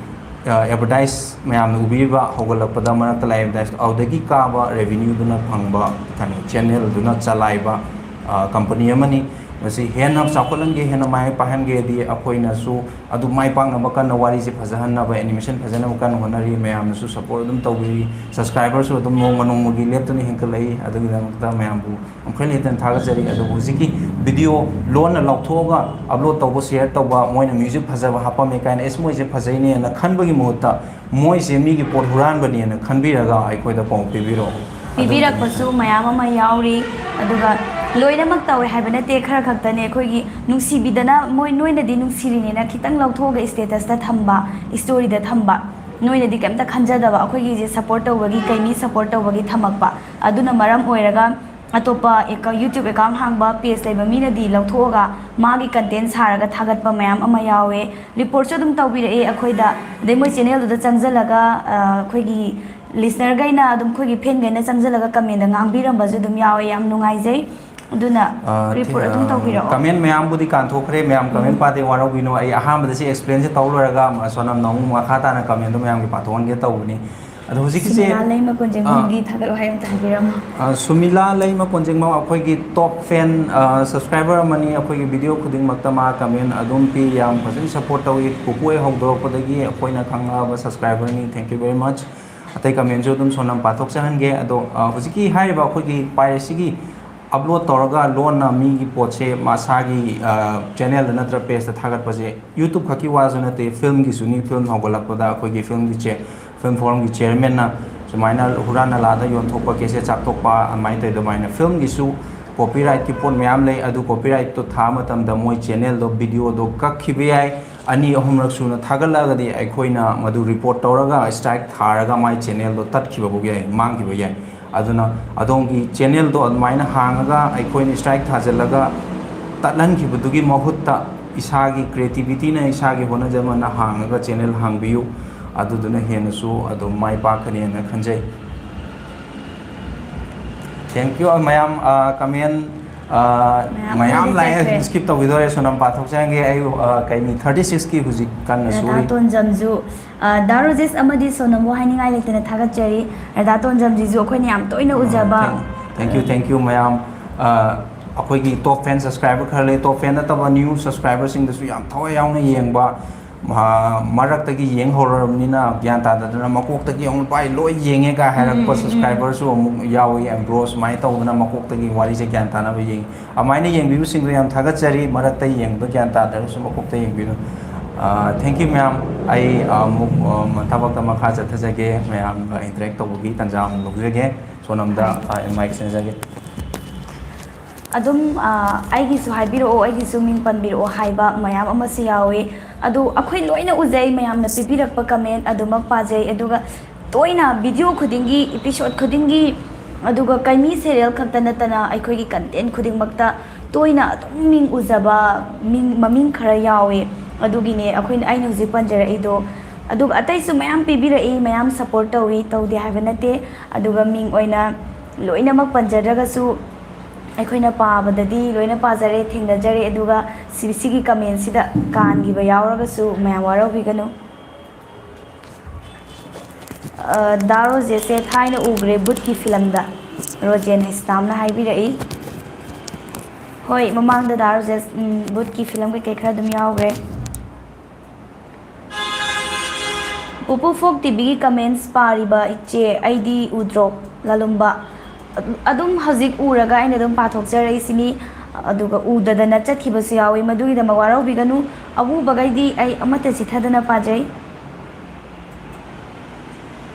ꯑ, ꯑꯦꯗꯚꯔꯇꯥꯏꯁ ꯃꯌꯥꯝꯅ ꯎꯕꯤꯔꯤꯕ ꯍꯧꯒꯠꯂꯛꯄꯗ ꯃꯔꯛꯇ ꯂꯥꯛꯏ ꯑꯦꯗꯚꯔꯇꯥꯏꯁ, ꯑꯗꯨꯗꯒꯤ ꯀꯥꯕ ꯔꯦꯚꯤꯅ꯭ꯌꯨꯗꯨꯅ ꯐꯪꯕ ꯀꯩꯅꯣ ꯆꯦꯅꯦꯜꯗꯨꯅ ꯆꯂꯥꯏꯕ, ꯑ, ꯀꯝꯄꯅꯤ ꯑꯃꯅꯤ꯫ ꯃꯁꯤ ꯍꯦꯟꯅ ꯆꯥꯎꯈꯠꯍꯟꯒꯦ, ꯍꯦꯟꯅ ꯃꯥꯏ ꯄꯥꯛꯍꯟꯒꯦꯗꯤ ꯑꯩꯈꯣꯏꯅꯁꯨ ꯑꯗꯨ ꯃꯥꯏ ꯄꯥꯛꯅꯕ ꯀꯟꯅ, ꯋꯥꯔꯤꯁꯦ ꯐꯖꯍꯟꯅꯕ, ꯑꯦꯅꯤꯃꯦꯁꯟ ꯐꯖꯅꯕ ꯀꯟꯅ ꯍꯣꯠꯅꯔꯤ꯫ ꯃꯌꯥꯝꯅꯁꯨ ꯁꯞꯄꯣꯔꯠ ꯑꯗꯨꯝ ꯇꯧꯕꯤꯔꯤ, ꯁꯕꯁꯀ꯭ꯔꯥꯏꯕꯔꯁꯨ ꯑꯗꯨꯝ ꯅꯣꯡꯃ ꯅꯣꯡꯃꯒꯤ ꯂꯦꯞꯇꯅ ꯍꯦꯟꯒꯠꯂꯛꯏ꯫ ꯑꯗꯨꯒꯤꯗꯃꯛꯇ ꯃꯌꯥꯝꯕꯨ ꯑꯃꯨꯛ ꯍꯦꯟꯅ ꯍꯦꯟꯅ ꯊꯥꯒꯠꯆꯔꯤ꯫ ꯑꯗꯨꯕꯨ ꯍꯧꯖꯤꯛꯀꯤ ꯚꯤꯗꯤꯑꯣ ꯂꯣꯟꯅ ꯂꯧꯊꯣꯛꯑꯒ ꯑꯞꯂꯣꯗ ꯇꯧꯕ, ꯁꯤꯌꯔ ꯇꯧꯕ, ꯃꯣꯏꯅ ꯃ꯭ꯌꯨꯖꯤꯛ ꯐꯖꯕ ꯍꯥꯞꯄꯝꯃꯦ ꯀꯥꯏꯅ, "ꯑꯦꯁ, ꯃꯣꯏꯁꯦ ꯐꯖꯩꯅꯦꯅ" ꯈꯟꯕꯒꯤ ꯃꯍꯨꯠꯇ, "ꯃꯣꯏꯁꯦ ꯃꯤꯒꯤ ꯄꯣꯠ ꯍꯨꯔꯥꯟꯕꯅꯦꯅ" ꯈꯟꯕꯤꯔꯒ ꯑꯩꯈꯣꯏꯗ ꯄꯥꯎ ꯄꯤꯕꯤꯔꯛꯑꯣ꯫ ꯄꯤꯕꯤꯔꯛꯄꯁꯨ ꯃꯌꯥꯝ ꯑꯃ ꯌꯥꯎꯔꯤ꯫ ꯑꯗꯨꯒ ꯂꯣꯏꯅꯃꯛ ꯇꯧꯋꯦ ꯍꯥꯏꯕ ꯅꯠꯇꯦ, ꯈꯔ ꯈꯛꯇꯅꯦ꯫ ꯑꯩꯈꯣꯏꯒꯤ ꯅꯨꯡꯁꯤꯕꯤꯗꯅ ꯃꯣꯏ, ꯅꯣꯏꯅꯗꯤ ꯅꯨꯡꯁꯤꯔꯤꯅꯦꯅ ꯈꯤꯇꯪ ꯂꯧꯊꯣꯛꯑꯒ ꯁ꯭ꯇꯦꯇꯁꯇ ꯊꯝꯕ, ꯁ꯭ꯇꯣꯔꯤꯗ ꯊꯝꯕ, ꯅꯣꯏꯅꯗꯤ ꯀꯩꯝꯇ ꯈꯟꯖꯗꯕ, ꯑꯩꯈꯣꯏꯒꯤꯁꯦ ꯁꯞꯄꯣꯔꯠ ꯇꯧꯕꯒꯤ, ꯀꯩ ꯃꯤ ꯁꯞꯄꯣꯔꯠ ꯇꯧꯕꯒꯤ ꯊꯝꯃꯛꯄ꯫ ꯑꯗꯨꯅ ꯃꯔꯝ ꯑꯣꯏꯔꯒ ꯑꯇꯣꯞꯄ ꯑꯦꯀꯥ-, YouTube ꯑꯦꯀꯥꯎꯟ ꯍꯥꯡꯕ ꯄꯦꯖ ꯂꯩꯕ ꯃꯤꯅꯗꯤ ꯂꯧꯊꯣꯛꯑꯒ ꯃꯥꯒꯤ ꯀꯟꯇꯦꯟ ꯁꯥꯔꯒ ꯊꯥꯒꯠꯄ ꯃꯌꯥꯝ ꯑꯃ ꯌꯥꯎꯋꯦ꯫ ꯔꯤꯄꯣꯔꯠꯁꯨ ꯑꯗꯨꯝ ꯇꯧꯕꯤꯔꯛꯑꯦ ꯑꯩꯈꯣꯏꯗ꯫ ꯑꯗꯩ ꯃꯣꯏ ꯆꯦꯅꯦꯜꯗꯨꯗ ꯆꯪꯁꯤꯜꯂꯒ, ꯑ, ꯑꯩꯈꯣꯏꯒꯤ ꯂꯤꯁꯅꯔꯈꯩꯅ ꯑꯗꯨꯝ, ꯑꯩꯈꯣꯏꯒꯤ ꯐꯦꯟꯈꯩꯅ ꯆꯪꯁꯤꯜꯂꯒ ꯀꯃꯦꯟꯗ ꯉꯥꯡꯕꯤꯔꯝꯕꯁꯨ ꯑꯗꯨꯝ ꯌꯥꯎꯋꯦ꯫ ꯌꯥꯝ ꯅꯨꯡꯉꯥꯏꯖꯩ꯫ ꯑꯗꯨꯅ ꯑ, ꯔꯤꯄꯣꯔꯠ ꯑꯗꯨꯝ ꯑ, ꯇꯧꯕꯤꯔꯛꯑꯣ꯫ ꯀꯃꯦꯟ ꯃꯌꯥꯝꯕꯨꯗꯤ ꯀꯥꯟꯊꯣꯛꯈ꯭ꯔꯦ, ꯃꯌꯥꯝ ꯀꯃꯦꯟ ꯎꯝ꯫ ꯄꯥꯗꯦ, ꯋꯥꯔꯧꯕꯤꯅꯣ꯫ ꯑꯩ ꯑꯍꯥꯟꯕꯗ ꯁꯤ ꯑꯦꯛꯁꯄ꯭ꯂꯦꯟꯁꯦ ꯇꯧ ꯂꯣꯏꯔꯒ, ꯑ, ꯁꯣꯅꯝꯅ ꯑꯃꯨꯛ ꯃꯈꯥ ꯇꯥꯅ ꯀꯃꯦꯟꯗꯣ ꯃꯌꯥꯝꯒꯤ ꯄꯥꯊꯣꯛꯍꯟꯒꯦ ꯇꯧꯕꯅꯤ꯫ ꯑꯗꯣ ꯍꯧꯖꯤꯛꯀꯤꯁꯦ, ꯁꯤꯃꯤꯂꯥ ꯂꯩꯃ ꯀꯣꯟꯖꯦꯡꯕꯝꯒꯤ ꯑ, ꯊꯥꯒꯠ ꯋꯥꯍꯩ ꯑꯝꯇ ꯍꯥꯏꯕꯤꯔꯝꯃꯣ꯫ ꯑ, ꯁꯨꯃꯤꯂꯥ ꯂꯩꯃ ꯀꯣꯟꯖꯦꯡꯕꯝ ꯑꯩꯈꯣꯏꯒꯤ ꯇꯣꯞ ꯐꯦꯟ, ꯑ, ꯁꯕꯁꯀ꯭ꯔꯥꯏꯕꯔ ꯑꯃꯅꯤ꯫ ꯑꯩꯈꯣꯏꯒꯤ ꯚꯤꯗꯤꯑꯣ ꯈꯨꯗꯤꯡꯃꯛꯇ ꯃꯥ ꯀꯃꯦꯟ ꯑꯗꯨꯝ ꯄꯤ, ꯌꯥꯝ ꯐꯖꯅ ꯁꯞꯄꯣꯔꯠ ꯇꯧꯏ꯫ ꯄꯨꯄꯨ ꯍꯦꯛ ꯍꯧꯗꯣꯔꯛꯄꯗꯒꯤ ꯑꯩꯈꯣꯏꯅ ꯈꯪꯉꯛꯑꯕ ꯁꯕꯁꯀ꯭ꯔꯥꯏꯕꯔꯅꯤ꯫ Thank you very much꯫ ꯑꯇꯩ ꯀꯃꯦꯟꯁꯨ ꯑꯗꯨꯝ ꯁꯣꯅꯝ ꯄꯥꯊꯣꯛꯆꯍꯟꯒꯦ꯫ ꯑꯗꯣ, ꯑ, ꯍꯧꯖꯤꯛꯀꯤ ꯍꯥꯏꯔꯤꯕ ꯑꯩꯈꯣꯏꯒꯤ ꯄꯥꯏꯔꯦꯁꯤꯒꯤ ꯑꯞꯂꯣꯗ ꯇꯧꯔꯒ ꯂꯣꯟꯅ ꯃꯤꯒꯤ ꯄꯣꯠꯁꯦ ꯃꯁꯥꯒꯤ, ꯑ, ꯆꯦꯅꯦꯜꯗ ꯅꯠꯇ꯭ꯔꯒ ꯄꯦꯖꯇ ꯊꯥꯒꯠꯄꯁꯦ YouTube ꯈꯛꯀꯤ ꯋꯥꯁꯨ ꯅꯠꯇꯦ, ꯐꯤꯂꯝꯒꯤꯁꯨꯅꯤ꯫ ꯐꯤꯂꯝ ꯍꯧꯒꯠꯂꯛꯄꯗ ꯑꯩꯈꯣꯏꯒꯤ ꯐꯤꯂꯝꯒꯤ ꯆꯦ-, ꯐꯤꯂꯝ ꯐꯣꯔꯝꯒꯤ ꯆꯦꯌꯔꯃꯦꯟꯅ ꯁꯨꯃꯥꯏꯅ ꯍꯨꯔꯥꯟ ꯅꯂꯥꯗ ꯌꯣꯟꯊꯣꯛꯄ, ꯀꯦꯁꯦꯠ ꯆꯥꯛꯊꯣꯛꯄ, ꯑꯗꯨꯃꯥꯏꯅ ꯇꯧꯋꯤ꯫ ꯑꯗꯨꯃꯥꯏꯅ ꯐꯤꯂꯝꯒꯤꯁꯨ ꯀꯣꯄꯤꯔꯥꯏꯠꯀꯤ ꯄꯣꯠ ꯃꯌꯥꯝ ꯂꯩ꯫ ꯑꯗꯨ ꯀꯣꯄꯤꯔꯥꯏꯠꯇꯣ ꯊꯥ ꯃꯇꯝꯗ ꯃꯣꯏ ꯆꯦꯅꯦꯜꯗꯣ, ꯚꯤꯗꯤꯑꯣꯗꯣ ꯀꯛꯈꯤꯕ ꯌꯥꯏ꯫ ꯑꯅꯤ ꯑꯍꯨꯝꯔꯛ ꯁꯨꯅ ꯊꯥꯒꯠꯂꯛꯑꯒꯗꯤ ꯑꯩꯈꯣꯏꯅ ꯃꯗꯨ ꯔꯤꯄꯣꯔꯠ ꯇꯧꯔꯒ ꯁ꯭ꯇ꯭ꯔꯥꯏꯛ ꯊꯥꯔꯒ ꯃꯥꯏ ꯆꯦꯅꯦꯜꯗꯣ ꯇꯠꯈꯤꯕꯐꯥꯎ ꯌꯥꯏ, ꯃꯥꯡꯈꯤꯕ ꯌꯥꯏ꯫ ꯑꯗꯨꯅ ꯑꯗꯣꯝꯒꯤ ꯆꯦꯅꯦꯜꯗꯣ ꯑꯗꯨꯃꯥꯏꯅ ꯍꯥꯡꯉꯒ ꯑꯩꯈꯣꯏꯅ ꯁ꯭ꯇ꯭ꯔꯥꯏꯛ ꯊꯥꯖꯤꯜꯂꯒ ꯇꯠꯍꯟꯈꯤꯕꯗꯨꯒꯤ ꯃꯍꯨꯠꯇ ꯏꯁꯥꯒꯤ ꯀ꯭ꯔꯤꯌꯦꯇꯤꯕꯤꯇꯤꯅ, ꯏꯁꯥꯒꯤ ꯍꯣꯠꯅꯖꯃꯟꯅ ꯍꯥꯡꯉꯒ ꯆꯦꯅꯦꯜ ꯍꯥꯡꯕꯤꯌꯨ꯫ ꯑꯗꯨꯗꯨꯅ ꯍꯦꯟꯅꯁꯨ ꯑꯗꯨꯝ ꯃꯥꯏ ꯄꯥꯛꯀꯅꯤꯅ ꯈꯟꯖꯩ꯫ Thank you ꯃꯌꯥꯝ꯫ ꯀꯃꯦꯟ ꯃꯌꯥꯝ ꯃꯌꯥꯝ ꯑꯃꯗꯤ ꯂꯥꯛꯑꯦ꯫ ꯆꯠꯈ꯭ꯔꯦ꯫ Skip ꯇꯧꯈꯤꯗꯣꯔꯦ꯫ ꯁꯣꯅꯝ ꯄꯥꯊꯣꯛꯆꯔꯒꯦ꯫ ꯑꯩ ꯑ, ꯀꯩꯅꯤ, ꯊꯥꯔꯇꯤ ꯁꯤꯛꯁꯀꯤ ꯍꯧꯖꯤꯛ ꯀꯟꯅ ꯔꯥꯙꯥ ꯁꯨꯔꯤ꯫ ꯇꯣꯟꯖꯝꯁꯨ, ꯑ, ꯗꯥ ꯔꯣꯖꯦꯁ ꯑꯃꯗꯤ ꯁꯣꯅꯝꯕꯨ ꯍꯥꯏꯅꯤꯡꯉꯥꯏ ꯂꯩꯇꯅ ꯊꯥꯒꯠꯆꯔꯤ꯫ ꯔꯥꯙꯥ ꯇꯣꯟꯖꯝꯁꯤꯁꯨ ꯑꯩꯈꯣꯏꯅ ꯌꯥꯝ ꯇꯣꯏꯅ ꯎꯖꯕ꯫ Thank, thank you, thank you ꯃꯌꯥꯝ꯫ ꯑ, ꯑꯩꯈꯣꯏꯒꯤ ꯇꯣꯞ ꯐꯦꯟ ꯁꯕꯁꯀ꯭ꯔꯥꯏꯕꯔ ꯈꯔ ꯂꯩ꯫ ꯇꯣꯞ ꯐꯦꯟ ꯅꯠꯇꯕ ꯅ꯭ꯌꯨ ꯁꯕꯁꯀ꯭ꯔꯥꯏꯕꯔꯁꯤꯡꯗꯁꯨ ꯌꯥꯝ ꯊꯋꯥꯏ ꯌꯥꯎꯅ ꯌꯦꯡꯕ, ꯃꯍꯥ-, ꯃꯔꯛꯇꯒꯤ ꯌꯦꯡ ꯍꯧꯔꯕꯅꯤꯅ ꯒ꯭ꯌꯥꯟ ꯇꯥꯗꯗꯅ ꯃꯀꯣꯛꯇꯒꯤ ꯑꯃꯨꯛ ꯚꯥꯏ ꯂꯣꯏ ꯌꯦꯡꯉꯦ ꯀꯥꯏ ꯍꯥꯏꯔꯛꯄ ꯎꯝ, ꯎꯝ, ꯎꯝ꯫ ꯁꯕꯁꯀ꯭ꯔꯥꯏꯕꯔꯁꯨ ꯑꯃꯨꯛ ꯌꯥꯎꯏ꯫ ꯑꯦꯟ ꯕ꯭ꯔꯣ ꯁꯨꯃꯥꯏꯅ ꯇꯧꯗꯅ ꯃꯀꯣꯛꯇꯒꯤ ꯋꯥꯔꯤꯁꯦ ꯒ꯭ꯌꯥꯟ ꯇꯥꯅꯕ ꯌꯦꯡꯉꯤ꯫ ꯑꯗꯨꯃꯥꯏꯅ ꯌꯦꯡꯕꯤꯕꯁꯤꯡꯗꯣ ꯌꯥꯝ ꯊꯥꯒꯠꯆꯔꯤ꯫ ꯃꯔꯛꯇ ꯌꯦꯡꯕꯗꯣ ꯒ꯭ꯌꯥꯟ ꯇꯥꯗ꯭ꯔꯒꯁꯨ ꯃꯀꯣꯛꯇ ꯌꯦꯡꯕꯤꯌꯨ꯫ ꯑ, thank you ꯃꯌꯥꯝ꯫ ꯑꯩ ꯑꯃꯨꯛ, ꯑ, ꯊꯕꯛꯇ ꯃꯈꯥ ꯆꯠꯊꯖꯒꯦ꯫ ꯃꯌꯥꯝꯒ interact ꯇꯧꯕꯒꯤ ꯇꯥꯟꯖꯥ ꯑꯃꯨꯛ ꯂꯧꯖꯒꯦ꯫ ꯁꯣꯅꯝꯗ, ꯍꯣꯏ꯫ ꯑ, mic ꯁꯤꯟꯖꯒꯦ꯫ ꯑꯗꯨꯝ, ꯑ, ꯑꯩꯒꯤꯁꯨ ꯍꯥꯏꯕꯤꯔꯛꯑꯣ, ꯑꯩꯒꯤꯁꯨ ꯃꯤꯡ ꯄꯟꯕꯤꯔꯛꯑꯣ ꯍꯥꯏꯕ ꯃꯌꯥꯝ ꯑꯃꯁꯨ ꯌꯥꯎꯋꯤ꯫ ꯑꯗꯨ ꯑꯩꯈꯣꯏ ꯂꯣꯏꯅ ꯎꯖꯩ, ꯃꯌꯥꯝꯅ ꯄꯤꯕꯤꯔꯛꯄ ꯀꯃꯦꯟ ꯑꯗꯨꯃꯛ ꯄꯥꯖꯩ꯫ ꯑꯗꯨꯒ ꯇꯣꯏꯅ ꯚꯤꯗꯤꯑꯣ ꯈꯨꯗꯤꯡꯒꯤ, ꯏꯄꯤꯁꯣꯠ ꯈꯨꯗꯤꯡꯒꯤ, ꯑꯗꯨꯒ ꯀꯩꯃꯤ ꯁꯦꯔꯤꯌꯦꯜ ꯈꯛꯇ ꯅꯠꯇꯅ ꯑꯩꯈꯣꯏꯒꯤ ꯀꯟꯇꯦꯟ ꯈꯨꯗꯤꯡꯃꯛꯇ ꯇꯣꯏꯅ ꯑꯗꯨꯝ ꯃꯤꯡ ꯎꯖꯕ, ꯃꯤꯡ, ꯃꯃꯤꯡ ꯈꯔ ꯌꯥꯎꯋꯦ꯫ ꯑꯗꯨꯒꯤꯅꯦ ꯑꯩꯈꯣꯏꯅ, ꯑꯩꯅ ꯍꯧꯖꯤꯛ ꯄꯟꯖꯔꯛꯏꯗꯣ꯫ ꯑꯗꯨꯒ ꯑꯇꯩꯁꯨ ꯃꯌꯥꯝ ꯄꯤꯕꯤꯔꯛꯏ, ꯃꯌꯥꯝ ꯁꯞꯄꯣꯔꯠ ꯇꯧꯏ, ꯇꯧꯗꯦ ꯍꯥꯏꯕ ꯅꯠꯇꯦ꯫ ꯑꯗꯨꯒ ꯃꯤꯡ ꯑꯣꯏꯅ ꯂꯣꯏꯅꯃꯛ ꯄꯟꯖꯗ꯭ꯔꯒꯁꯨ, ꯑꯩꯈꯣꯏꯅ ꯄꯥꯕꯗꯗꯤ ꯂꯣꯏꯅ ꯄꯥꯖꯔꯦ, ꯊꯦꯡꯅꯖꯔꯦ꯫ ꯑꯗꯨꯒ ꯁꯤ-, ꯁꯤꯒꯤ ꯀꯃꯦꯟꯁꯤꯗ ꯀꯥꯟꯈꯤꯕ ꯌꯥꯎꯔꯒꯁꯨ ꯃꯌꯥꯝ ꯋꯥꯔꯧꯕꯤꯒꯅꯨ꯫ ꯑ, ꯗꯥ ꯔꯣꯖꯦꯁꯁꯦ ꯊꯥꯏꯅ ꯎꯈ꯭ꯔꯦ ꯕꯨꯠꯀꯤ ꯐꯤꯂꯝꯗ, ꯔꯣꯖꯦꯟ ꯍꯩꯁꯅꯥꯝꯅ ꯍꯥꯏꯕꯤꯔꯛꯏ꯫ ꯍꯣꯏ, ꯃꯃꯥꯡꯗ ꯗꯥ ꯔꯣꯖꯦꯁ, ꯎꯝ, ꯕꯨꯠꯀꯤ ꯐꯤꯂꯝ ꯀꯩꯀꯩ ꯈꯔ ꯑꯗꯨꯝ ꯌꯥꯎꯈ꯭ꯔꯦ꯫ ꯄꯨꯄꯨ ꯐꯣꯛ ꯇꯤꯚꯤꯒꯤ ꯀꯃꯦꯟꯁ ꯄꯥꯔꯤꯕ ꯏꯆꯦ, ꯑꯩꯗꯤ ꯎꯗ꯭ꯔꯣ ꯂꯥꯂꯨꯝꯕ? ꯑꯗꯨꯝ ꯍꯧꯖꯤꯛ ꯎꯔꯒ ꯑꯩꯅ ꯑꯗꯨꯝ ꯄꯥꯊꯣꯛꯆꯔꯛꯏꯁꯤꯅꯤ꯫ ꯑꯗꯨꯒ ꯎꯗꯗꯅ ꯆꯠꯈꯤꯕꯁꯨ ꯌꯥꯎꯏ, ꯃꯗꯨꯒꯤꯗꯃꯛ ꯋꯥꯔꯧꯕꯤꯒꯅꯨ꯫ ꯑꯎꯕꯈꯩꯗꯤ ꯑꯩ ꯑꯃꯠꯇ ꯆꯤꯊꯗꯅ ꯄꯥꯖꯩ꯫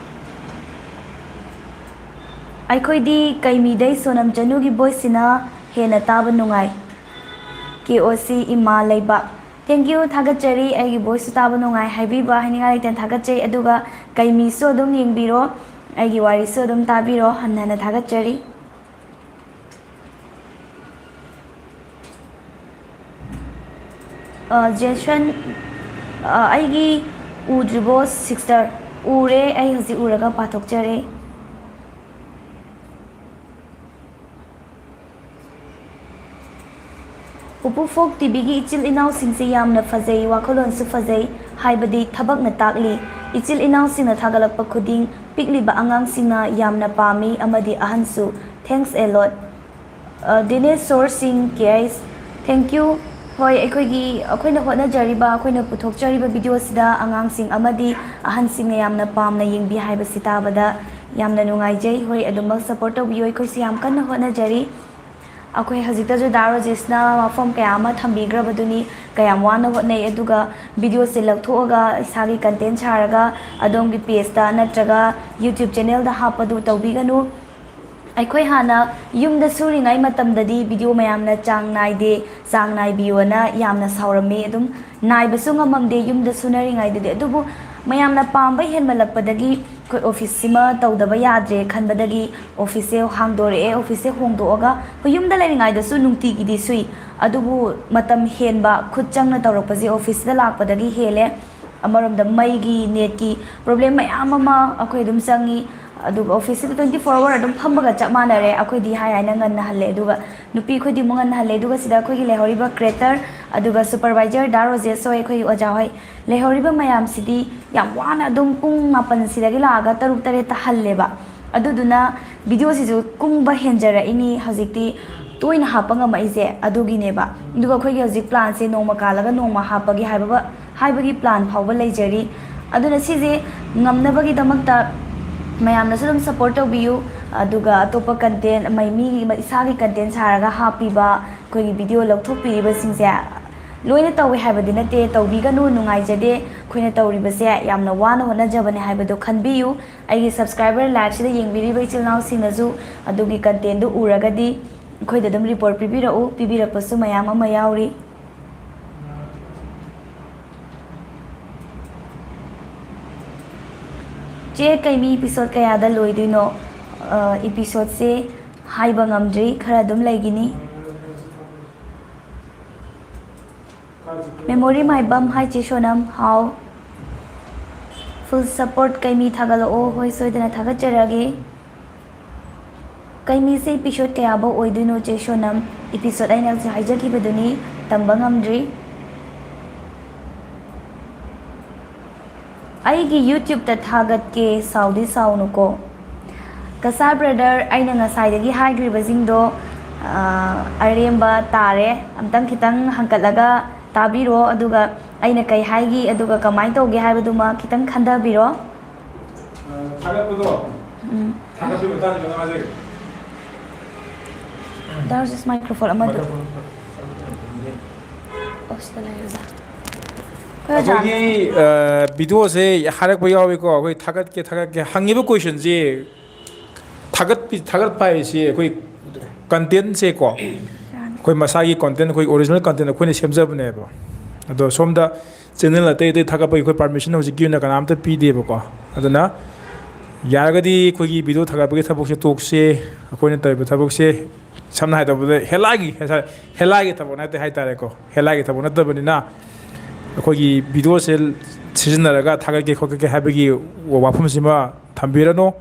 ꯑꯩꯈꯣꯏꯗꯤ ꯀꯩꯃꯤꯗꯩ ꯁꯣꯅꯝ ꯆꯅꯨꯒꯤ ꯚꯣꯏꯁꯁꯤꯅ ꯍꯦꯟꯅ ꯇꯥꯕ ꯅꯨꯡꯉꯥꯏ꯫ ꯀꯦ ꯑꯣ ꯁꯤ ꯏꯃꯥ ꯂꯩꯕꯥꯛ꯫ Thank you, ꯊꯥꯒꯠꯆꯔꯤ꯫ ꯑꯩꯒꯤ ꯚꯣꯏꯁꯁꯨ ꯇꯥꯕ ꯅꯨꯡꯉꯥꯏ ꯍꯥꯏꯕꯤꯕ ꯍꯥꯏꯅꯤꯡꯉꯥꯏ ꯂꯩꯇꯅ ꯊꯥꯒꯠꯆꯩ꯫ ꯑꯗꯨꯒ ꯀꯩꯃꯤꯁꯨ ꯑꯗꯨꯝ ꯌꯦꯡꯕꯤꯔꯣ, ꯑꯩꯒꯤ ꯋꯥꯔꯤꯁꯨ ꯑꯗꯨꯝ ꯇꯥꯕꯤꯔꯣ꯫ ꯍꯟꯅ ꯍꯟꯅ ꯊꯥꯒꯠꯆꯔꯤ꯫ ꯑ, ꯖꯦꯁꯟ, ꯑ, ꯑꯩꯒꯤ ꯎꯗ꯭ꯔꯤꯕꯣ ꯁꯤꯁꯇꯔ? ꯎꯔꯦ, ꯑꯩ ꯍꯧꯖꯤꯛ ꯎꯔꯒ ꯄꯥꯊꯣꯛꯆꯔꯦ꯫ ꯄꯨꯄꯨ ꯐꯣꯛ ꯇꯤꯚꯤꯒꯤ ꯏꯆꯤꯜ ꯏꯅꯥꯎꯁꯤꯡꯁꯦ ꯌꯥꯝꯅ ꯐꯖꯩ, ꯋꯥꯈꯜꯂꯣꯟꯁꯨ ꯐꯖꯩ, ꯍꯥꯏꯕꯗꯤ ꯊꯕꯛꯅ ꯇꯥꯛꯂꯤ꯫ ꯏꯆꯤꯜ ꯏꯅꯥꯎꯁꯤꯡꯅ ꯊꯥꯒꯠꯂꯛꯄ ꯈꯨꯗꯤꯡ ꯄꯤꯛꯂꯤꯕ ꯑꯉꯥꯡꯁꯤꯡꯅ ꯌꯥꯝꯅ ꯄꯥꯝꯃꯤ ꯑꯃꯗꯤ ꯑꯍꯟꯁꯨ꯫ Thanks a lot꯫ ꯑ, ꯗꯤꯅꯦꯁ ꯁꯣꯔ ꯁꯤꯡ, ꯀꯦ ꯑꯩꯁ, thank you꯫ ꯍꯣꯏ, ꯑꯩꯈꯣꯏꯒꯤ, ꯑꯩꯈꯣꯏꯅ ꯍꯣꯠꯅꯖꯔꯤꯕ, ꯑꯩꯈꯣꯏꯅ ꯄꯨꯊꯣꯛꯆꯔꯤꯕ ꯚꯤꯗꯤꯑꯣꯁꯤꯗ ꯑꯉꯥꯡꯁꯤꯡ ꯑꯃꯗꯤ ꯑꯍꯟꯁꯤꯡꯅ ꯌꯥꯝꯅ ꯄꯥꯝꯅ ꯌꯦꯡꯕꯤ ꯍꯥꯏꯕꯁꯤ ꯇꯥꯕꯗ ꯌꯥꯝꯅ ꯅꯨꯡꯉꯥꯏꯖꯩ꯫ ꯍꯣꯏ, ꯑꯗꯨꯃꯛ ꯁꯞꯄꯣꯔꯠ ꯇꯧꯕꯤꯌꯨ, ꯑꯩꯈꯣꯏꯁꯨ ꯌꯥꯝ ꯀꯟꯅ ꯍꯣꯠꯅꯖꯔꯤ꯫ ꯑꯩꯈꯣꯏ ꯍꯧꯖꯤꯛꯇꯁꯨ ꯗꯥ ꯔꯣꯖꯦꯁꯅ ꯋꯥꯐꯝ ꯀꯌꯥ ꯑꯃ ꯊꯝꯕꯤꯈ꯭ꯔꯕꯗꯨꯅꯤ, ꯀꯌꯥꯝ ꯋꯥꯅ ꯍꯣꯠꯅꯩ, ꯑꯗꯨꯒ ꯚꯤꯗꯤꯑꯣꯁꯦ ꯂꯧꯊꯣꯛꯑꯒ ꯏꯁꯥꯒꯤ ꯀꯟꯇꯦꯟ ꯁꯥꯔꯒ ꯑꯗꯣꯝꯒꯤ ꯄꯦꯖꯇ ꯅꯠꯇ꯭ꯔꯒ ꯌꯨꯇ꯭ꯌꯨꯕ ꯆꯦꯅꯦꯜꯗ ꯍꯥꯞꯄꯗꯨ ꯇꯧꯕꯤꯒꯅꯨ꯫ ꯑꯩꯈꯣꯏ ꯍꯥꯟꯅ ꯌꯨꯝꯗ ꯁꯨꯔꯤꯉꯩ ꯃꯇꯝꯗꯗꯤ ꯚꯤꯗꯤꯑꯣ ꯃꯌꯥꯝꯅ ꯆꯥꯡ ꯅꯥꯏꯗꯦ, ꯆꯥꯡ ꯅꯥꯏꯕꯤꯌꯣꯅ ꯌꯥꯝꯅ ꯁꯥꯎꯔꯝꯃꯤ꯫ ꯑꯗꯨꯝ ꯅꯥꯏꯕꯁꯨ ꯉꯝꯃꯝꯗꯦ ꯌꯨꯝꯗ ꯁꯨꯅꯔꯤꯉꯩꯗꯗꯤ꯫ ꯑꯗꯨꯕꯨ ꯃꯌꯥꯝꯅ ꯄꯥꯝꯕ ꯍꯦꯟꯃꯜꯂꯛꯄꯗꯒꯤ ꯑꯩꯈꯣꯏ ꯑꯣꯐꯤꯁꯁꯤꯃ ꯇꯧꯗꯕ ꯌꯥꯗ꯭ꯔꯦ ꯈꯟꯕꯗꯒꯤ ꯑꯣꯐꯤꯁꯁꯦ ꯍꯥꯡꯗꯣꯔꯛꯑꯦ꯫ ꯑꯣꯐꯤꯁꯁꯦ ꯍꯣꯡꯗꯣꯛꯑꯒ ꯑꯩꯈꯣꯏ ꯌꯨꯝꯗ ꯂꯩꯔꯤꯉꯩꯗꯁꯨ ꯅꯨꯡꯇꯤꯒꯤꯗꯤ ꯁꯨꯏ, ꯑꯗꯨꯕꯨ ꯃꯇꯝ ꯍꯦꯟꯕ, ꯈꯨꯠ ꯆꯪꯅ ꯇꯧꯔꯛꯄꯁꯦ ꯑꯣꯐꯤꯁꯁꯤꯗ ꯂꯥꯛꯄꯗꯒꯤ ꯍꯦꯜꯂꯦ꯫ ꯑꯃꯔꯣꯝꯗ ꯃꯩꯒꯤ, ꯅꯦꯠꯀꯤ ꯄ꯭ꯔꯣꯕ꯭ꯂꯦꯝ ꯃꯌꯥꯝ ꯑꯃ ꯑꯩꯈꯣꯏ ꯑꯗꯨꯝ ꯆꯪꯉꯤ꯫ ꯑꯗꯨꯒ ꯑꯣꯐꯤꯁꯁꯤꯗ twenty four hour ꯑꯗꯨꯝ ꯐꯝꯕꯒ ꯆꯞ ꯃꯥꯟꯅꯔꯦ꯫ ꯑꯩꯈꯣꯏꯗꯤ ꯍꯥꯏ ꯍꯥꯏꯅ ꯉꯟꯅ ꯍꯜꯂꯦ, ꯑꯗꯨꯒ ꯅꯨꯄꯤ ꯑꯩꯈꯣꯏꯗꯤ ꯑꯃꯨꯛ ꯉꯟꯅ ꯍꯜꯂꯦ꯫ ꯑꯗꯨꯒ ꯁꯤꯗ ꯑꯩꯈꯣꯏꯒꯤ ꯂꯩꯍꯧꯔꯤꯕ ꯀ꯭ꯔꯦꯇꯔ, ꯑꯗꯨꯒ ꯁꯨꯄꯔꯚꯥꯏꯖꯔ ꯗꯥ ꯔꯣꯖꯦꯁ ꯍꯣꯏ, ꯑꯩꯈꯣꯏꯒꯤ ꯑꯣꯖꯥ ꯍꯣꯏ, ꯂꯩꯍꯧꯔꯤꯕ ꯃꯌꯥꯝꯁꯤꯗꯤ ꯌꯥꯝ ꯋꯥꯅ ꯑꯗꯨꯝ ꯄꯨꯡ ꯃꯥꯄꯟ ꯁꯤꯗꯒꯤ ꯂꯥꯛꯑꯒ ꯇꯔꯨꯛ ꯇꯔꯦꯠꯇ ꯍꯜꯂꯦꯕ꯫ ꯑꯗꯨꯗꯨꯅ ꯚꯤꯗꯤꯑꯣꯁꯤꯁꯨ ꯀꯨꯡꯕ ꯍꯦꯟꯖꯔꯛꯏꯅꯤ ꯍꯧꯖꯤꯛꯇꯤ ꯇꯣꯏꯅ ꯍꯥꯞꯄ ꯉꯝꯃꯛꯏꯁꯦ ꯑꯗꯨꯒꯤꯅꯦꯕ꯫ ꯑꯗꯨꯒ ꯑꯩꯈꯣꯏꯒꯤ ꯍꯧꯖꯤꯛ ꯄ꯭ꯂꯥꯟꯁꯦ ꯅꯣꯡꯃ ꯀꯥꯜꯂꯒ ꯅꯣꯡꯃ ꯍꯥꯞꯄꯒꯤ ꯍꯥꯏꯕ, ꯍꯥꯏꯕꯒꯤ ꯄ꯭ꯂꯥꯟ ꯐꯥꯎꯕ ꯂꯩꯖꯔꯤ꯫ ꯑꯗꯨꯅ ꯁꯤꯁꯦ ꯉꯝꯅꯕꯒꯤꯗꯃꯛꯇ ꯃꯌꯥꯝꯅꯁꯨ ꯑꯗꯨꯝ ꯁꯞꯄꯣꯔꯠ ꯇꯧꯕꯤꯌꯨ꯫ ꯑꯗꯨꯒ ꯑꯇꯣꯞꯄ ꯀꯟꯇꯦꯟ, ꯃꯩ-, ꯃꯤꯒꯤ ꯏꯁꯥꯒꯤ ꯀꯟꯇꯦꯟ ꯁꯥꯔꯒ ꯍꯥꯞꯄꯤꯕ, ꯑꯩꯈꯣꯏꯒꯤ ꯚꯤꯗꯤꯑꯣ ꯂꯧꯊꯣꯛꯄꯤꯔꯤꯕꯁꯤꯡꯁꯦ ꯂꯣꯏꯅ ꯇꯧꯋꯦ ꯍꯥꯏꯕꯗꯤ ꯅꯠꯇꯦ, ꯇꯧꯕꯤꯒꯅꯨ, ꯅꯨꯡꯉꯥꯏꯖꯗꯦ꯫ ꯑꯩꯈꯣꯏꯅ ꯇꯧꯔꯤꯕꯁꯦ ꯌꯥꯝꯅ ꯋꯥꯅ ꯍꯣꯠꯅꯖꯕꯅꯦ ꯍꯥꯏꯕꯗꯣ ꯈꯟꯕꯤꯌꯨ꯫ ꯑꯩꯒꯤ subscriber liveꯁꯤꯗ ꯌꯦꯡꯕꯤꯔꯤꯕ ꯏꯆꯤꯜ ꯏꯅꯥꯎꯁꯤꯡꯅꯁꯨ ꯑꯗꯨꯒꯤ contentꯗꯨ ꯎꯔꯒꯗꯤ ꯑꯩꯈꯣꯏꯗ ꯑꯗꯨꯝ report ꯄꯤꯕꯤꯔꯛꯎ, ꯄꯤꯕꯤꯔꯛꯄꯁꯨ ꯃꯌꯥꯝ ꯑꯃ ꯌꯥꯎꯔꯤ꯫ ꯆꯦ ꯀꯩꯃꯤ episode ꯀꯌꯥꯗ ꯂꯣꯏꯗꯣꯏꯅꯣ? ꯑ, episodeꯁꯦ ꯍꯥꯏꯕ ꯉꯝꯗ꯭ꯔꯤ, ꯈꯔ ꯑꯗꯨꯝ ꯂꯩꯒꯤꯅꯤ꯫ Memory ꯃꯥꯏꯕꯝ, hi ꯆꯦ ꯁꯣꯅꯝ, ꯍꯥꯎ꯫ Full support ꯀꯩꯃꯤ ꯊꯥꯒꯠꯂꯛꯑꯣ, ꯍꯣꯏ ꯁꯣꯏꯗꯅ ꯊꯥꯒꯠꯆꯔꯒꯦ꯫ ꯀꯩꯃꯤꯁꯦ episode ꯀꯌꯥꯐꯧ ꯑꯣꯏꯗꯣꯏꯅꯣ ꯆꯦ ꯁꯣꯅꯝ? Episode ꯑꯩꯅ ꯍꯧꯖꯤꯛ ꯍꯥꯏꯖꯈꯤꯕꯗꯨꯅꯤ, ꯇꯝꯕ ꯉꯝꯗ꯭ꯔꯤ꯫ ꯑꯩꯒꯤ YouTubeꯇ ꯊꯥꯒꯠꯀꯦ, ꯁꯥꯎꯗꯤ ꯁꯥꯎꯅꯨꯀꯣ꯫ ꯀꯁꯥ brother, ꯑꯩꯅ ꯉꯁꯥꯏꯗꯒꯤ ꯍꯥꯏꯈ꯭ꯔꯤꯕꯁꯤꯡꯗꯣ, ꯑ, ꯑꯔꯦꯝꯕ ꯇꯥꯔꯦ꯫ ꯑꯝꯇꯪ ꯈꯤꯇꯪ ꯍꯪꯀꯠꯂꯒ ꯇꯥꯕꯤꯔꯣ, ꯑꯗꯨꯒ ꯑꯩꯅ ꯀꯩ ꯍꯥꯏꯈꯤ, ꯑꯗꯨꯒ ꯀꯃꯥꯏꯅ ꯇꯧꯒꯦ ꯍꯥꯏꯕꯗꯨꯃ ꯈꯤꯇꯪ ꯈꯟꯊꯕꯤꯔꯣ꯫ ꯑ, ꯊꯥꯒꯠꯄꯗꯣ, ꯎꯝ꯫ ꯊꯥꯒꯠꯄꯒꯤ ꯃꯇꯥꯡꯗ ꯈꯤꯇꯪ ꯍꯥꯏꯖꯒꯦ꯫ There's this microphone ꯑꯃꯗꯣ꯫ Microphone꯫ ꯑꯣ, ꯁꯤꯗ ꯂꯩꯔꯦ, ꯑꯣꯖꯥ꯫ ꯑꯩꯈꯣꯏ ꯑꯣꯖꯥꯅ ꯑꯩꯈꯣꯏꯒꯤ, ꯑ, videoꯁꯦ ꯍꯥꯏꯔꯛꯄ ꯌꯥꯎꯏꯀꯣ, ꯑꯩꯈꯣꯏ ꯊꯥꯒꯠꯀꯦ, ꯊꯥꯒꯠꯀꯦ꯫ ꯍꯪꯉꯤꯕ questionꯁꯦ ꯊꯥꯒꯠꯄꯤ-, ꯊꯥꯒꯠꯄ ꯍꯥꯏꯁꯦ ꯑꯩꯈꯣꯏ contentꯁꯦꯀꯣ, ꯑꯩꯈꯣꯏ ꯃꯁꯥꯒꯤ content, ꯑꯩꯈꯣꯏ original content ꯑꯩꯈꯣꯏꯅ ꯁꯦꯝꯖꯕꯅꯦꯕ꯫ ꯑꯗꯣ ꯁꯣꯝꯗ channel ꯑꯇꯩ ꯑꯇꯩ ꯊꯥꯒꯠꯄꯒꯤ ꯑꯩꯈꯣꯏ permission ꯍꯧꯖꯤꯛꯀꯤ ꯑꯣꯏꯅ ꯀꯅꯥꯝꯇ ꯄꯤꯗꯦꯕꯀꯣ꯫ ꯑꯗꯨꯅ ꯌꯥꯔꯒꯗꯤ ꯑꯩꯈꯣꯏꯒꯤ video ꯊꯥꯒꯠꯄꯒꯤ ꯊꯕꯛꯁꯦ ꯇꯣꯛꯁꯦ, ꯑꯩꯈꯣꯏꯅ ꯇꯧꯔꯤꯕ ꯊꯕꯛꯁꯦ ꯁꯝꯅ ꯍꯥꯏꯔꯕꯗ ꯍꯦꯂꯥꯒꯤ, ꯍꯦꯂꯥꯒꯤ ꯊꯕꯛ ꯅꯠꯇꯦ ꯍꯥꯏꯇꯥꯔꯦꯀꯣ꯫ ꯍꯦꯂꯥꯒꯤ ꯊꯕꯛ ꯅꯠꯇꯕꯅꯤꯅ ꯑꯩꯈꯣꯏꯒꯤ videoꯁꯦ ꯁꯤꯖꯤꯟꯅꯔꯒ ꯊꯥꯒꯠꯀꯦ ꯈꯣꯠꯀꯦ ꯍꯥꯏꯕꯒꯤ ꯋꯥꯐꯝꯁꯤꯃ ꯊꯝꯕꯤꯔꯅꯨ꯫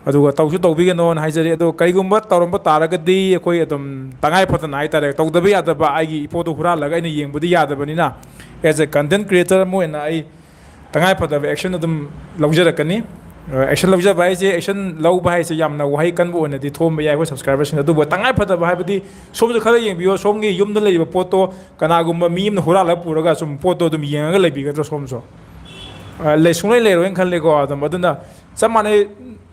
ꯑꯗꯨꯒ ꯇꯧꯁꯨ ꯇꯧꯕꯤꯒꯅꯣꯅ ꯍꯥꯏꯖꯔꯤ꯫ ꯑꯗꯣ ꯀꯔꯤꯒꯨꯝꯕ ꯇꯧꯔꯝꯕ ꯇꯥꯔꯒꯗꯤ ꯑꯩꯈꯣꯏ ꯑꯗꯨꯝ ꯇꯉꯥꯏ ꯐꯗꯅ ꯍꯥꯏꯇꯥꯔꯦ, ꯇꯧꯗꯕ ꯌꯥꯗꯕ, ꯑꯩꯒꯤ ꯏꯄꯣꯠꯇꯣ ꯍꯨꯔꯥꯜꯂꯒ ꯑꯩꯅ ꯌꯦꯡꯕꯗꯤ ꯌꯥꯗꯕꯅꯤꯅ, as a content creator ꯑꯃ ꯑꯣꯏꯅ ꯑꯩ ꯇꯉꯥꯏ ꯐꯗꯕ action ꯑꯗꯨꯝ ꯂꯧꯖꯔꯛꯀꯅꯤ꯫ ꯑ, action ꯂꯧꯖꯕ ꯍꯥꯏꯁꯦ, action ꯂꯧꯕ ꯍꯥꯏꯁꯦ ꯌꯥꯝꯅ ꯋꯥꯍꯩ ꯀꯟꯕ ꯑꯣꯏꯅꯗꯤ ꯊꯣꯛꯑꯝꯕ ꯌꯥꯏ ꯑꯩꯈꯣꯏ subscriberꯁꯤꯡ, ꯑꯗꯨꯕꯨ ꯇꯉꯥꯏ ꯐꯗꯕ ꯍꯥꯏꯕꯗꯤ ꯁꯣꯝꯁꯨ ꯈꯔ ꯌꯦꯡꯕꯤꯌꯣ, ꯁꯣꯝꯒꯤ ꯌꯨꯝꯗ ꯂꯩꯔꯤꯕ ꯄꯣꯠꯇꯣ ꯀꯅꯥꯒꯨꯝꯕ ꯃꯤ ꯑꯃꯅ ꯍꯨꯔꯥꯜꯂꯒ ꯄꯨꯔꯒ ꯁꯨꯝ ꯄꯣꯠꯇꯣ ꯑꯗꯨꯝ ꯌꯦꯡꯉꯒ ꯂꯩꯕꯤꯒꯗ꯭ꯔꯣ ꯁꯣꯝꯁꯨ? ꯑ, ꯂꯩ-, ꯁꯨꯡꯂꯩ ꯂꯩꯔꯣꯏꯅ ꯈꯜꯂꯦꯀꯣ꯫ ꯑꯗꯨꯝ ꯑꯗꯨꯅ ꯆꯞ ꯃꯥꯟꯅꯩ,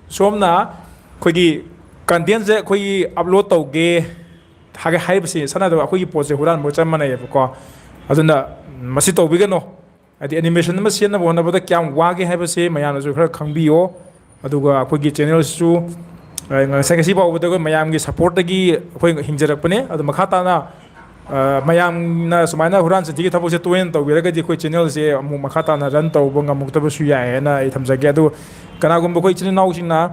ꯁꯣꯝꯅ ꯑꯩꯈꯣꯏꯒꯤ contentꯁꯦ ꯑꯩꯈꯣꯏꯒꯤ upload ꯇꯧꯒꯦ ꯍꯥꯏ-, ꯍꯥꯏꯔꯤꯕꯁꯤ ꯁꯥꯟꯅꯗꯕ ꯑꯩꯈꯣꯏꯒꯤ ꯄꯣꯠꯁꯦ ꯍꯨꯔꯥꯟꯕꯒ ꯆꯞ ꯃꯥꯟꯅꯩꯌꯦꯕꯀꯣ꯫ ꯑꯗꯨꯅ ꯃꯁꯤ ꯇꯧꯕꯤꯒꯅꯣ꯫ ꯍꯥꯏꯗꯤ animation ꯑꯃ ꯁꯦꯝꯅꯕ ꯍꯣꯠꯅꯕꯗ ꯀꯌꯥꯝ ꯋꯥꯒꯦ ꯍꯥꯏꯕꯁꯦ ꯃꯌꯥꯝꯅꯁꯨ ꯈꯔ ꯈꯪꯕꯤꯌꯣ꯫ ꯑꯗꯨꯒ ꯑꯩꯈꯣꯏꯒꯤ channelꯁꯨ, ꯑ, ꯉꯁꯥꯏ ꯉꯁꯤ ꯐꯥꯎꯕꯗ ꯑꯩꯈꯣꯏ ꯃꯌꯥꯝꯒꯤ supportꯇꯒꯤ ꯑꯩꯈꯣꯏ ꯍꯤꯡꯖꯔꯛꯄꯅꯦ꯫ ꯑꯗꯣ ꯃꯈꯥ ꯇꯥꯅ, ꯑ, ꯃꯌꯥꯝꯅ ꯁꯨꯃꯥꯏꯅ ꯍꯨꯔꯥꯟ ꯆꯤꯟꯊꯤꯒꯤ ꯊꯕꯛꯁꯦ ꯇꯣꯏꯅ ꯇꯧꯕꯤꯔꯒꯗꯤ ꯑꯩꯈꯣꯏ channelꯁꯦ ꯑꯃꯨꯛ ꯃꯈꯥ ꯇꯥꯅ run ꯇꯧꯕ ꯉꯝꯃꯛꯇꯕꯁꯨ ꯌꯥꯏ ꯍꯥꯏꯅ ꯑꯩ ꯊꯝꯖꯒꯦ꯫ ꯑꯗꯨ ꯀꯅꯥꯒꯨꯝꯕ ꯑꯩꯈꯣꯏ ꯏꯆꯤꯜ ꯏꯅꯥꯎꯁꯤꯡꯅ,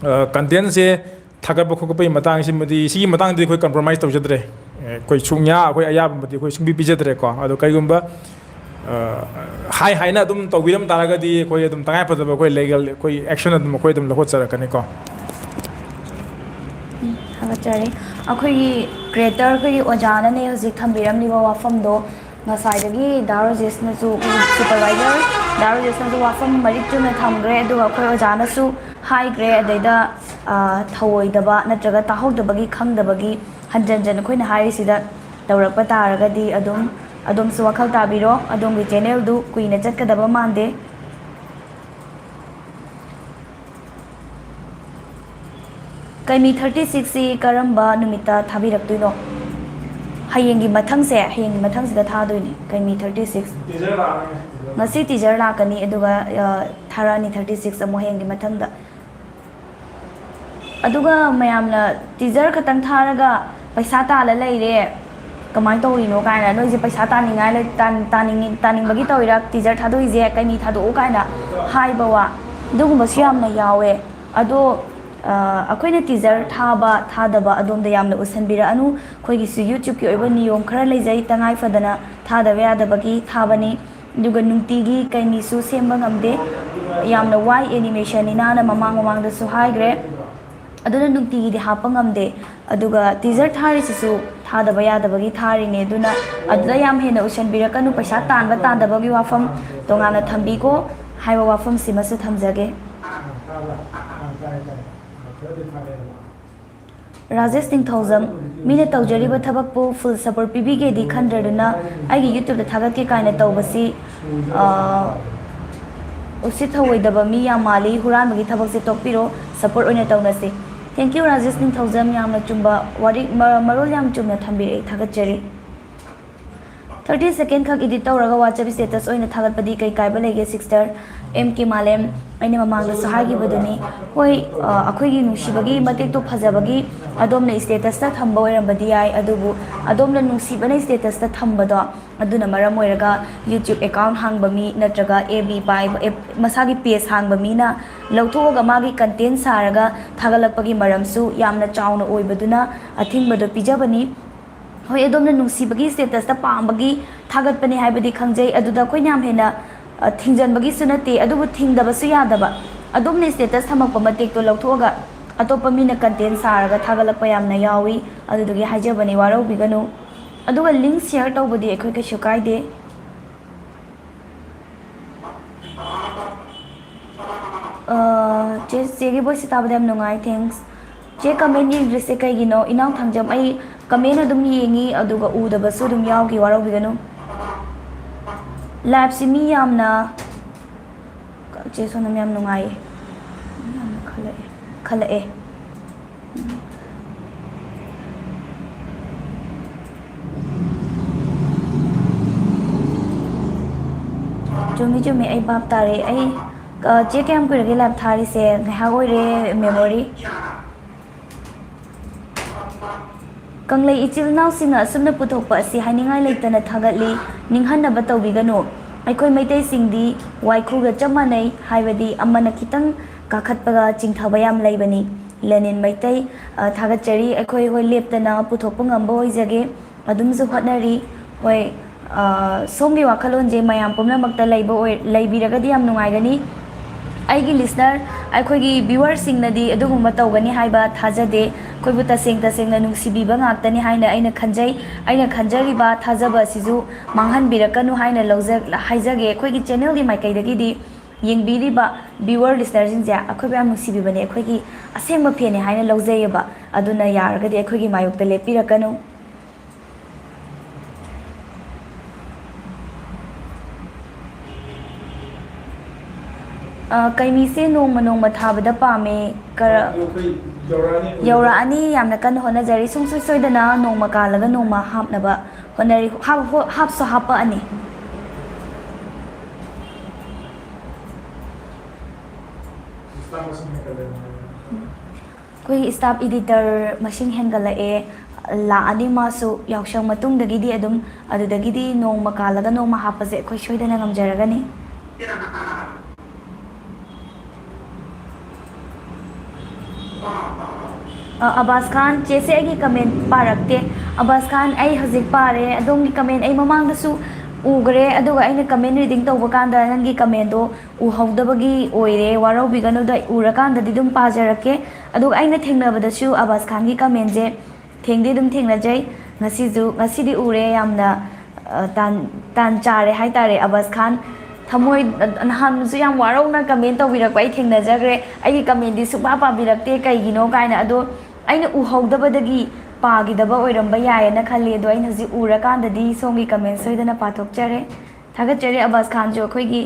ꯑ, contentꯁꯦ ꯊꯥꯒꯠꯄ ꯈꯣꯠꯀꯠꯄꯒꯤ ꯃꯇꯥꯡꯁꯤꯃꯗꯤ, ꯁꯤꯒꯤ ꯃꯇꯥꯡꯗꯗꯤ ꯑꯩꯈꯣꯏ compromise ꯇꯧꯖꯗ꯭ꯔꯦ꯫ ꯑꯦ, ꯑꯩꯈꯣꯏ ꯁꯨꯡꯌꯥ, ꯑꯩꯈꯣꯏ ꯑꯌꯥꯕꯃꯗꯤ ꯑꯩꯈꯣꯏ ꯁꯨꯡꯄꯤ ꯄꯤꯖꯗ꯭ꯔꯦꯀꯣ꯫ ꯑꯗꯣ ꯀꯩꯒꯨꯝꯕ, ꯑ, ꯍꯥꯏ ꯍꯥꯏꯅ ꯑꯗꯨꯝ ꯇꯧꯕꯤꯔꯝ ꯇꯥꯔꯒꯗꯤ ꯑꯩꯈꯣꯏ ꯑꯗꯨꯝ ꯇꯉꯥꯏ ꯐꯗꯕ ꯑꯩꯈꯣꯏ legal, ꯑꯩꯈꯣꯏ action ꯑꯗꯨꯝ ꯑꯩꯈꯣꯏ ꯑꯗꯨꯝ ꯂꯧꯈꯠꯆꯔꯛꯀꯅꯤꯀꯣ꯫ ꯎꯝ, ꯊꯥꯒꯠꯆꯔꯤ꯫ ꯑꯩꯈꯣꯏꯒꯤ creator, ꯑꯩꯈꯣꯏꯒꯤ ꯑꯣꯖꯥꯅꯅꯦ ꯍꯧꯖꯤꯛ ꯊꯝꯕꯤꯔꯝꯂꯤꯕ ꯋꯥꯐꯝꯗꯣ, ꯉꯁꯥꯏꯗꯒꯤ ꯗꯥ ꯔꯣꯖꯦꯁꯅꯁꯨ, ꯑꯩꯈꯣꯏꯒꯤ supervisor ꯗꯥ ꯔꯣꯖꯦꯁꯅꯁꯨ ꯋꯥꯐꯝ ꯃꯔꯤꯛ ꯆꯨꯝꯅ ꯊꯝꯈ꯭ꯔꯦ, ꯑꯗꯨꯒ ꯑꯩꯈꯣꯏ ꯑꯣꯖꯥꯅꯁꯨ ꯍꯥꯏꯈ꯭ꯔꯦ꯫ ꯑꯗꯩꯗ, ꯑ, ꯊꯧꯑꯣꯏꯗꯕ ꯅꯠꯇ꯭ꯔꯒ ꯇꯥꯍꯧꯗꯕꯒꯤ, ꯈꯪꯗꯕꯒꯤ ꯍꯟꯖꯟ ꯍꯟꯖꯟ ꯑꯩꯈꯣꯏꯅ ꯍꯥꯏꯔꯤꯁꯤꯗ ꯇꯧꯔꯛꯄ ꯇꯥꯔꯒꯗꯤ ꯑꯗꯨꯝ ꯑꯗꯣꯝꯁꯨ ꯋꯥꯈꯜ ꯇꯥꯕꯤꯔꯣ, ꯑꯗꯣꯝꯒꯤ channelꯗꯨ ꯀꯨꯏꯅ ꯆꯠꯀꯗꯕ ꯃꯥꯟꯗꯦ꯫ ꯀꯩꯃꯤ thirty sixꯁꯤ ꯀꯔꯝꯕ ꯅꯨꯃꯤꯠꯇ ꯊꯥꯕꯤꯔꯛꯇꯣꯏꯅꯣ? ꯍꯌꯦꯡꯒꯤ ꯃꯊꯪꯁꯦ, ꯍꯌꯦꯡꯒꯤ ꯃꯊꯪꯁꯤꯗ ꯊꯥꯗꯣꯏꯅꯦ, ꯀꯩꯃꯤ thirty six꯫ Teaser ꯂꯥꯛꯑꯅꯤ꯫ ꯉꯁꯤ teaser ꯂꯥꯛꯀꯅꯤ, ꯑꯗꯨꯒ, ꯑ, ꯊꯥꯔꯛꯑꯅꯤ thirty six ꯑꯃꯨꯛ ꯍꯌꯦꯡꯒꯤ ꯃꯊꯪꯗ꯫ ꯑꯗꯨꯒ ꯃꯌꯥꯝꯅ teaser ꯈꯛꯇꯪ ꯊꯥꯔꯒ ꯄꯩꯁꯥ ꯇꯥꯜꯂ ꯂꯩꯔꯦ, ꯀꯃꯥꯏꯅ ꯇꯧꯔꯤꯅꯣ ꯀꯥꯏꯅ, ꯅꯣꯏꯁꯦ ꯄꯩꯁꯥ ꯇꯥꯅꯤꯡꯉꯥꯏ ꯂꯩ-, ꯇꯥꯟ-, ꯇꯥꯅꯤꯡꯉꯤ-, ꯇꯥꯅꯤꯡꯕꯒꯤ ꯇꯧꯔꯤꯔꯥ, teaser ꯊꯥꯗꯣꯛꯏꯁꯦ ꯀꯩꯃꯤ ꯊꯥꯗꯣꯛꯎ ꯀꯥꯏꯅ ꯍꯥꯏꯕ ꯋꯥ, ꯑꯗꯨꯒꯨꯝꯕꯁꯨ ꯌꯥꯝꯅ ꯌꯥꯎꯋꯦ꯫ ꯑꯗꯣ, ꯑ, ꯑꯩꯈꯣꯏꯅ teaser ꯊꯥꯕ ꯊꯥꯗꯕ ꯑꯗꯣꯝꯗ ꯌꯥꯝꯅ ꯎꯁꯟꯕꯤꯔꯛꯑꯅꯨ꯫ ꯑꯩꯈꯣꯏꯒꯤꯁꯨ YouTubeꯀꯤ ꯑꯣꯏꯕ ꯅꯤꯌꯣꯝ ꯈꯔ ꯂꯩꯖꯩ, ꯇꯉꯥꯏ ꯐꯗꯅ ꯊꯥꯗꯕ ꯌꯥꯗꯕꯒꯤ ꯊꯥꯕꯅꯤ꯫ ꯑꯗꯨꯒ ꯅꯨꯡꯇꯤꯒꯤ ꯀꯩꯃꯤꯁꯨ ꯁꯦꯝꯕ ꯉꯝꯗꯦ꯫ ꯌꯥꯝꯅ ꯋꯥꯏ animation ꯏꯅꯥꯅ ꯃꯃꯥꯡ ꯃꯃꯥꯡꯗꯁꯨ ꯍꯥꯏꯈ꯭ꯔꯦ꯫ ꯑꯗꯨꯅ ꯅꯨꯡꯇꯤꯒꯤꯗꯤ ꯍꯥꯞꯄ ꯉꯝꯗꯦ꯫ ꯑꯗꯨꯒ teaser ꯊꯥꯔꯤꯁꯤꯁꯨ ꯊꯥꯗꯕ ꯌꯥꯗꯕꯒꯤ ꯊꯥꯔꯤꯅꯦ꯫ ꯑꯗꯨꯅ ꯑꯗꯨꯗ ꯌꯥꯝ ꯍꯦꯟꯅ ꯎꯁꯟꯕꯤꯔꯛꯀꯅꯨ, ꯄꯩꯁꯥ ꯇꯥꯟꯕ ꯇꯥꯟꯗꯕꯒꯤ ꯋꯥꯐꯝ ꯇꯣꯉꯥꯟꯅ ꯊꯝꯕꯤꯀꯣ ꯍꯥꯏꯕ ꯋꯥꯐꯝꯁꯤꯃꯁꯨ ꯊꯝꯖꯒꯦ꯫ ꯔꯥꯖꯦꯁ ꯅꯤꯡꯊꯧꯖꯝ, ꯃꯤꯅ ꯇꯧꯖꯔꯤꯕ ꯊꯕꯛꯄꯨ full support ꯄꯤꯕꯤꯒꯦꯗꯤ ꯈꯟꯗ꯭ꯔꯗꯨꯅ ꯑꯩꯒꯤ YouTubeꯇ ꯊꯥꯒꯠꯀꯦ ꯀꯥꯏꯅ ꯇꯧꯕꯁꯤ, ꯑ, ꯎꯁꯤꯠ ꯊꯧꯑꯣꯏꯗꯕ ꯃꯤ ꯌꯥꯝ ꯃꯥꯜꯂꯤ꯫ ꯍꯨꯔꯥꯟꯕꯒꯤ ꯊꯕꯛꯁꯦ ꯇꯣꯛꯄꯤꯔꯣ, support ꯑꯣꯏꯅ ꯇꯧꯅꯁꯤ꯫ Thank you ꯔꯥꯖꯦꯁ ꯅꯤꯡꯊꯧꯖꯝ, ꯌꯥꯝꯅ ꯆꯨꯝꯕ ꯋꯥꯔꯤ, ꯃ-, ꯃꯔꯣꯜ ꯌꯥꯝ ꯆꯨꯝꯅ ꯊꯝꯕꯤꯔꯛꯏ, ꯊꯥꯒꯠꯆꯔꯤ꯫ ꯊꯥꯔꯇꯤ ꯁꯦꯀꯦꯟ ꯈꯛ ꯏꯗꯤꯠ ꯇꯧꯔꯒ ꯋꯥꯆꯞ ꯁ꯭ꯇꯦꯇꯁ ꯑꯣꯏꯅ ꯊꯥꯒꯠꯄꯗꯤ ꯀꯩ ꯀꯥꯏꯕ ꯂꯩꯒꯦ ꯁꯤꯁꯇꯔ? ꯑꯦꯝ ꯀꯦ ꯃꯥꯂꯦꯝ, ꯑꯩꯅ ꯃꯃꯥꯡꯗꯁꯨ ꯍꯥꯏꯈꯤꯕꯗꯨꯅꯤ꯫ ꯍꯣꯏ, ꯑ, ꯑꯩꯈꯣꯏꯒꯤ ꯅꯨꯡꯁꯤꯕꯒꯤ ꯃꯇꯦꯛꯇꯣ ꯐꯖꯕꯒꯤ ꯑꯗꯣꯝꯅ ꯁ꯭ꯇꯦꯇꯁꯇ ꯊꯝꯕ ꯑꯣꯏꯔꯝꯕꯗꯤ ꯌꯥꯏ, ꯑꯗꯨꯕꯨ ꯑꯗꯣꯝꯅ ꯅꯨꯡꯁꯤꯕꯅ ꯁ꯭ꯇꯦꯇꯁꯇ ꯊꯝꯕꯗꯣ, ꯑꯗꯨꯅ ꯃꯔꯝ ꯑꯣꯏꯔꯒ YouTube ꯑꯦꯀꯥꯎꯟ ꯍꯥꯡꯕ ꯃꯤ ꯅꯠꯇ꯭ꯔꯒ ꯑꯦꯐ ꯕꯤ ꯄꯥꯏꯕ, ꯑꯦꯞ-, ꯃꯁꯥꯒꯤ ꯄꯦꯖ ꯍꯥꯡꯕ ꯃꯤꯅ ꯂꯧꯊꯣꯛꯑꯒ ꯃꯥꯒꯤ ꯀꯟꯇꯦꯟ ꯁꯥꯔꯒ ꯊꯥꯒꯠꯂꯛꯄꯒꯤ ꯃꯔꯝꯁꯨ ꯌꯥꯝꯅ ꯆꯥꯎꯅ ꯑꯣꯏꯕꯗꯨꯅ ꯑꯊꯤꯡꯕꯗꯣ ꯄꯤꯖꯕꯅꯤ꯫ ꯍꯣꯏ, ꯑꯗꯣꯝꯅ ꯅꯨꯡꯁꯤꯕꯒꯤ ꯁ꯭ꯇꯦꯇꯁꯇ ꯄꯥꯝꯕꯒꯤ ꯊꯥꯒꯠꯄꯅꯦ ꯍꯥꯏꯕꯗꯤ ꯈꯪꯖꯩ, ꯑꯗꯨꯗ ꯑꯩꯈꯣꯏꯅ ꯌꯥꯝ ꯍꯦꯟꯅ, ꯑ, ꯊꯤꯡꯖꯟꯕꯒꯤꯁꯨ ꯅꯠꯇꯦ, ꯑꯗꯨꯕꯨ ꯊꯤꯡꯗꯕꯁꯨ ꯌꯥꯗꯕ꯫ ꯑꯗꯣꯝꯅ ꯁ꯭ꯇꯦꯇꯁ ꯊꯝꯃꯛꯄ ꯃꯇꯦꯛꯇꯣ ꯂꯧꯊꯣꯛꯑꯒ ꯑꯇꯣꯞꯄ ꯃꯤꯅ ꯀꯟꯇꯦꯟ ꯁꯥꯔꯒ ꯊꯥꯒꯠꯂꯛꯄ ꯌꯥꯝꯅ ꯌꯥꯎꯏ, ꯑꯗꯨꯗꯨꯒꯤ ꯍꯥꯏꯖꯕꯅꯤ, ꯋꯥꯔꯧꯕꯤꯒꯅꯨ꯫ ꯑꯗꯨꯒ ꯂꯤꯡ ꯁꯤꯌꯔ ꯇꯧꯕꯗꯤ ꯑꯩꯈꯣꯏ ꯀꯩꯁꯨ ꯀꯥꯏꯗꯦ꯫ ꯑ, ꯆꯦ, ꯆꯦꯒꯤ ꯚꯣꯏꯁꯁꯦ ꯇꯥꯕꯗ ꯌꯥꯝ ꯅꯨꯡꯉꯥꯏ, ꯊꯦꯡꯛꯁ꯫ ꯆꯦ, ꯀꯃꯦꯟ ꯌꯦꯡꯗ꯭ꯔꯤꯁꯦ ꯀꯩꯒꯤꯅꯣ? ꯏꯅꯥꯎ ꯊꯥꯡꯖꯝ, ꯑꯩ ꯀꯃꯦꯟ ꯑꯗꯨꯝ ꯌꯦꯡꯉꯤ, ꯑꯗꯨꯒ ꯎꯗꯕꯁꯨ ꯑꯗꯨꯝ ꯌꯥꯎꯈꯤ, ꯋꯥꯔꯧꯕꯤꯒꯅꯨ꯫ ꯂꯥꯏꯞꯁꯤ ꯃꯤ ꯌꯥꯝꯅ, ꯆꯦ ꯁꯣꯅꯝ, ꯌꯥꯝ ꯅꯨꯡꯉꯥꯏꯌꯦ꯫ ꯌꯥꯝꯅ ꯈꯜꯂꯛꯑꯦ, ꯈꯜꯂꯛꯑꯦ꯫ ꯆꯨꯝꯃꯤ, ꯆꯨꯝꯃꯤ, ꯑꯩ ꯚꯥꯞ ꯇꯥꯔꯦ꯫ ꯑꯩ, ꯑ, ꯆꯦ, ꯀꯌꯥꯝ ꯀꯨꯏꯔꯒꯦ ꯂꯥꯏꯞ ꯊꯥꯔꯤꯁꯦ? ꯉꯥꯏꯍꯥꯛ ꯑꯣꯏꯔꯦ, ꯃꯦꯃꯣꯔꯤ꯫ ꯀꯪꯂꯩ ꯏꯆꯤꯜ ꯏꯅꯥꯎꯁꯤꯡꯅ ꯑꯁꯨꯝꯅ ꯄꯨꯊꯣꯛꯄ ꯑꯁꯤ ꯍꯥꯏꯅꯤꯡꯉꯥꯏ ꯂꯩꯇꯅ ꯊꯥꯒꯠꯂꯤ, ꯅꯤꯡꯍꯟꯅꯕ ꯇꯧꯕꯤꯒꯅꯨ꯫ ꯑꯩꯈꯣꯏ ꯃꯩꯇꯩꯁꯤꯡꯗꯤ ꯋꯥꯏꯈꯨꯒ ꯆꯞ ꯃꯥꯟꯅꯩ, ꯍꯥꯏꯕꯗꯤ ꯑꯃꯅ ꯈꯤꯇꯪ ꯀꯥꯈꯠꯄꯒ ꯆꯤꯡꯊꯕ ꯌꯥꯝ ꯂꯩꯕꯅꯤ꯫ ꯂꯦꯅꯤꯟ ꯃꯩꯇꯩ, ꯑ, ꯊꯥꯒꯠꯆꯔꯤ꯫ ꯑꯩꯈꯣꯏ, ꯍꯣꯏ, ꯂꯦꯞꯇꯅ ꯄꯨꯊꯣꯛꯄ ꯉꯝꯕ ꯑꯣꯏꯖꯒꯦ꯫ ꯑꯗꯨꯝꯁꯨ ꯍꯣꯠꯅꯔꯤ꯫ ꯍꯣꯏ, ꯑ, ꯁꯣꯝꯒꯤ ꯋꯥꯈꯜꯂꯣꯟꯁꯦ ꯃꯌꯥꯝ ꯄꯨꯝꯅꯃꯛꯇ ꯂꯩꯕ ꯑꯣꯏ-, ꯂꯩꯕꯤꯔꯒꯗꯤ ꯌꯥꯝ ꯅꯨꯡꯉꯥꯏꯒꯅꯤ꯫ ꯑꯩꯒꯤ ꯂꯤꯁꯅꯔ, ꯑꯩꯈꯣꯏꯒꯤ ꯚ꯭ꯌꯨꯋꯔꯁꯤꯡꯅꯗꯤ ꯑꯗꯨꯒꯨꯝꯕ ꯇꯧꯒꯅꯤ ꯍꯥꯏꯕ ꯊꯥꯖꯗꯦ꯫ ꯑꯩꯈꯣꯏꯕꯨ ꯇꯁꯦꯡ ꯇꯁꯦꯡꯅ ꯅꯨꯡꯁꯤꯕꯤꯕ ꯉꯥꯛꯇꯅꯤ ꯍꯥꯏꯅ ꯑꯩꯅ ꯈꯟꯖꯩ꯫ ꯑꯩꯅ ꯈꯟꯖꯔꯤꯕ ꯊꯥꯖꯕ ꯑꯁꯤꯁꯨ ꯃꯥꯡꯍꯟꯕꯤꯔꯛꯀꯅꯨ ꯍꯥꯏꯅ ꯂꯧꯖ-, ꯍꯥꯏꯖꯒꯦ꯫ ꯑꯩꯈꯣꯏꯒꯤ ꯆꯦꯅꯦꯜꯒꯤ ꯃꯥꯏꯀꯩꯗꯒꯤꯗꯤ ꯌꯦꯡꯕꯤꯔꯤꯕ ꯚ꯭ꯌꯨꯋꯔ ꯂꯤꯁꯅꯔꯁꯤꯡꯁꯦ ꯑꯩꯈꯣꯏꯕꯨ ꯌꯥꯝ ꯅꯨꯡꯁꯤꯕꯤꯕꯅꯦ, ꯑꯩꯈꯣꯏꯒꯤ ꯑꯁꯦꯡꯕ ꯐꯦꯟꯅꯦ ꯍꯥꯏꯅ ꯂꯧꯖꯩꯌꯦꯕ꯫ ꯑꯗꯨꯅ ꯌꯥꯔꯒꯗꯤ ꯑꯩꯈꯣꯏꯒꯤ ꯃꯥꯌꯣꯛꯇ ꯂꯦꯞꯄꯤꯔꯛꯀꯅꯨ꯫ ꯑ, ꯀꯩꯃꯤꯁꯦ ꯅꯣꯡꯃ ꯅꯣꯡꯃ ꯊꯥꯕꯗ ꯄꯥꯝꯃꯦ꯫ ꯀꯔ-, ꯑꯗꯨ ꯑꯩꯈꯣꯏ ꯌꯧꯔꯛꯑꯅꯤ꯫ ꯌꯧꯔꯛꯑꯅꯤ꯫ ꯌꯥꯝꯅ ꯀꯟꯅ ꯍꯣꯠꯅꯖꯔꯤ꯫ ꯁꯨꯡꯁꯣꯏ ꯁꯣꯏꯗꯅ ꯅꯣꯡꯃ ꯀꯥꯜꯂꯒ ꯅꯣꯡꯃ ꯍꯥꯞꯅꯕ ꯍꯣꯠꯅꯔꯤ꯫ ꯍꯥꯞ-, ꯍꯣ-, ꯍꯥꯞꯁꯨ ꯍꯥꯞꯄꯛꯑꯅꯤ꯫ ꯑꯩꯈꯣꯏꯒꯤ staff editor ꯃꯁꯤꯡ ꯍꯦꯟꯒꯠꯂꯛꯑꯦ, ꯂꯥꯛꯑꯅꯤ ꯃꯥꯁꯨ꯫ ꯌꯥꯎꯁꯪ ꯃꯇꯨꯡꯗꯒꯤꯗꯤ ꯑꯗꯨꯝ, ꯑꯗꯨꯗꯒꯤꯗꯤ ꯅꯣꯡꯃ ꯀꯥꯜꯂꯒ ꯅꯣꯡꯃ ꯍꯥꯞꯄꯁꯦ ꯑꯩꯈꯣꯏ ꯁꯣꯏꯗꯅ ꯉꯝꯖꯔꯒꯅꯤ꯫ ꯑ, ꯑꯕꯥꯁ ꯈꯥꯟ, ꯆꯦꯁꯦ ꯑꯩꯒꯤ comment ꯄꯥꯔꯛꯇꯦ꯫ ꯑꯕꯥꯁ ꯈꯥꯟ, ꯑꯩ ꯍꯧꯖꯤꯛ ꯄꯥꯔꯦ꯫ ꯑꯗꯣꯝꯒꯤ comment ꯑꯩ ꯃꯃꯥꯡꯗꯁꯨ ꯎꯈ꯭ꯔꯦ, ꯑꯗꯨꯒ ꯑꯩꯅ comment reading ꯇꯧꯕ ꯀꯥꯟꯗ ꯅꯪꯒꯤ commentꯗꯣ ꯎꯍꯧꯗꯕꯒꯤ ꯑꯣꯏꯔꯦ꯫ ꯋꯥꯔꯧꯕꯤꯒꯅꯨꯗ, ꯎꯔꯀꯥꯟꯗꯗꯤ ꯑꯗꯨꯝ ꯄꯥꯖꯔꯛꯀꯦ꯫ ꯑꯗꯨꯒ ꯑꯩꯅ ꯊꯦꯡꯅꯕꯗꯁꯨ ꯑꯕꯥꯁ ꯈꯥꯟꯒꯤ commentꯁꯦ ꯊꯦꯡꯗꯤ ꯑꯗꯨꯝ ꯊꯦꯡꯅꯖꯩ꯫ ꯉꯁꯤꯁꯨ, ꯉꯁꯤꯗꯤ ꯎꯔꯦ꯫ ꯌꯥꯝꯅ, ꯑ, ꯇꯥꯟ, ꯇꯥꯟ ꯆꯥꯔꯦ ꯍꯥꯏꯇꯥꯔꯦ꯫ ꯑꯕꯥꯁ ꯈꯥꯟ, ꯊꯃꯣꯏ, ꯑ, ꯅꯍꯥꯟꯁꯨ ꯌꯥꯝ ꯋꯥꯔꯧꯅ comment ꯇꯧꯕꯤꯔꯛꯄ ꯑꯩ ꯊꯦꯡꯅꯖꯈ꯭ꯔꯦ꯫ "ꯑꯩꯒꯤ commentꯗꯤ ꯁꯨꯡꯄꯥ ꯄꯥꯕꯤꯔꯛꯇꯦ, ꯀꯩꯒꯤꯅꯣ?" ꯀꯥꯏꯅ꯫ ꯑꯗꯣ ꯑꯩꯅ ꯎꯍꯧꯗꯕꯗꯒꯤ ꯄꯥꯈꯤꯗꯕ ꯑꯣꯏꯔꯝꯕ ꯌꯥꯏꯌꯦꯅ ꯈꯜꯂꯤ꯫ ꯑꯗꯣ ꯑꯩꯅ ꯍꯧꯖꯤꯛ ꯎꯔꯀꯥꯟꯗꯗꯤ ꯁꯣꯝꯒꯤ comment ꯁꯣꯏꯗꯅ ꯄꯥꯊꯣꯛꯆꯔꯦ꯫ ꯊꯥꯒꯠꯆꯔꯤ꯫ ꯑꯕꯥꯁ ꯈꯥꯟꯁꯨ ꯑꯩꯈꯣꯏꯒꯤ,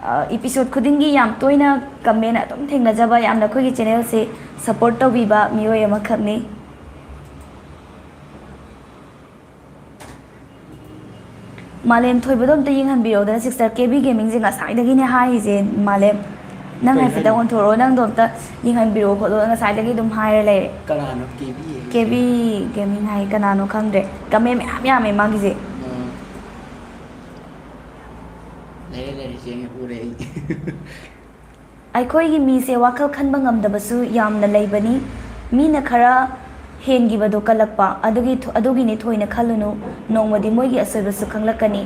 ꯑ, episode ꯈꯨꯗꯤꯡꯒꯤ ꯌꯥꯝ ꯇꯣꯏꯅ comment ꯑꯗꯨꯝ ꯊꯦꯡꯅꯖꯕ, ꯌꯥꯝꯅ ꯑꯩꯈꯣꯏꯒꯤ channelꯁꯦ support ꯇꯧꯕꯤꯕ ꯃꯤꯑꯣꯏ ꯑꯃꯈꯛꯅꯤ꯫ ꯃꯥꯂꯦꯝ ꯊꯣꯏꯕꯗꯣ ꯑꯝꯇ ꯌꯦꯡꯍꯟꯕꯤꯔꯛꯎꯗꯅ, sister꯫ ꯀꯦ ꯕꯤ Gamingꯁꯦ ꯉꯁꯥꯏꯗꯒꯤꯅꯦ ꯍꯥꯏꯔꯤꯁꯦ, ꯃꯥꯂꯦꯝ꯫ ꯅꯪ ꯀꯩ ꯍꯥꯏꯐꯦꯠꯇꯪ ꯍꯥꯏꯅꯣ? ꯑꯣꯟꯊꯣꯔꯛꯑꯣ, ꯅꯪꯗꯣ ꯑꯝꯇ ꯌꯦꯡꯍꯟꯕꯤꯔꯛꯑꯣ ꯈꯣꯠꯂꯣ, ꯉꯁꯥꯏꯗꯒꯤ ꯑꯗꯨꯝ ꯍꯥꯏꯔ ꯂꯩꯔꯦ꯫ ꯀꯅꯥꯅꯣ ꯀꯦ ꯕꯤ ꯍꯥꯏꯁꯦ? ꯀꯦ ꯕꯤ Gaming ꯍꯥꯏ ꯀꯅꯥꯅꯣ ꯈꯪꯗ꯭ꯔꯦ꯫ Comment ꯃꯌꯥꯝ ꯌꯥꯝꯃꯦ ꯃꯥꯒꯤꯁꯦ꯫ ꯑꯥ꯫ ꯂꯩꯔꯦ, ꯂꯩꯔꯦ, ꯆꯦꯡꯉꯦ, ꯎꯔꯦ ꯑꯩ꯫ ꯑꯩꯈꯣꯏꯒꯤ ꯃꯤꯁꯦ ꯋꯥꯈꯜ ꯈꯟꯕ ꯉꯝꯗꯕꯁꯨ ꯌꯥꯝꯅ ꯂꯩꯕꯅꯤ꯫ ꯃꯤꯅ ꯈꯔ ꯍꯦꯟꯈꯤꯕꯗꯣ ꯀꯜꯂꯛꯄ, ꯑꯗꯨꯒꯤ ꯊꯣ-, ꯑꯗꯨꯒꯤꯅꯤ ꯊꯣꯏꯅ ꯈꯜꯂꯨꯅꯨ, ꯅꯣꯡꯃꯗꯤ ꯃꯣꯏꯒꯤ ꯑꯁꯣꯏꯕꯁꯨ ꯈꯪꯂꯛꯀꯅꯤ꯫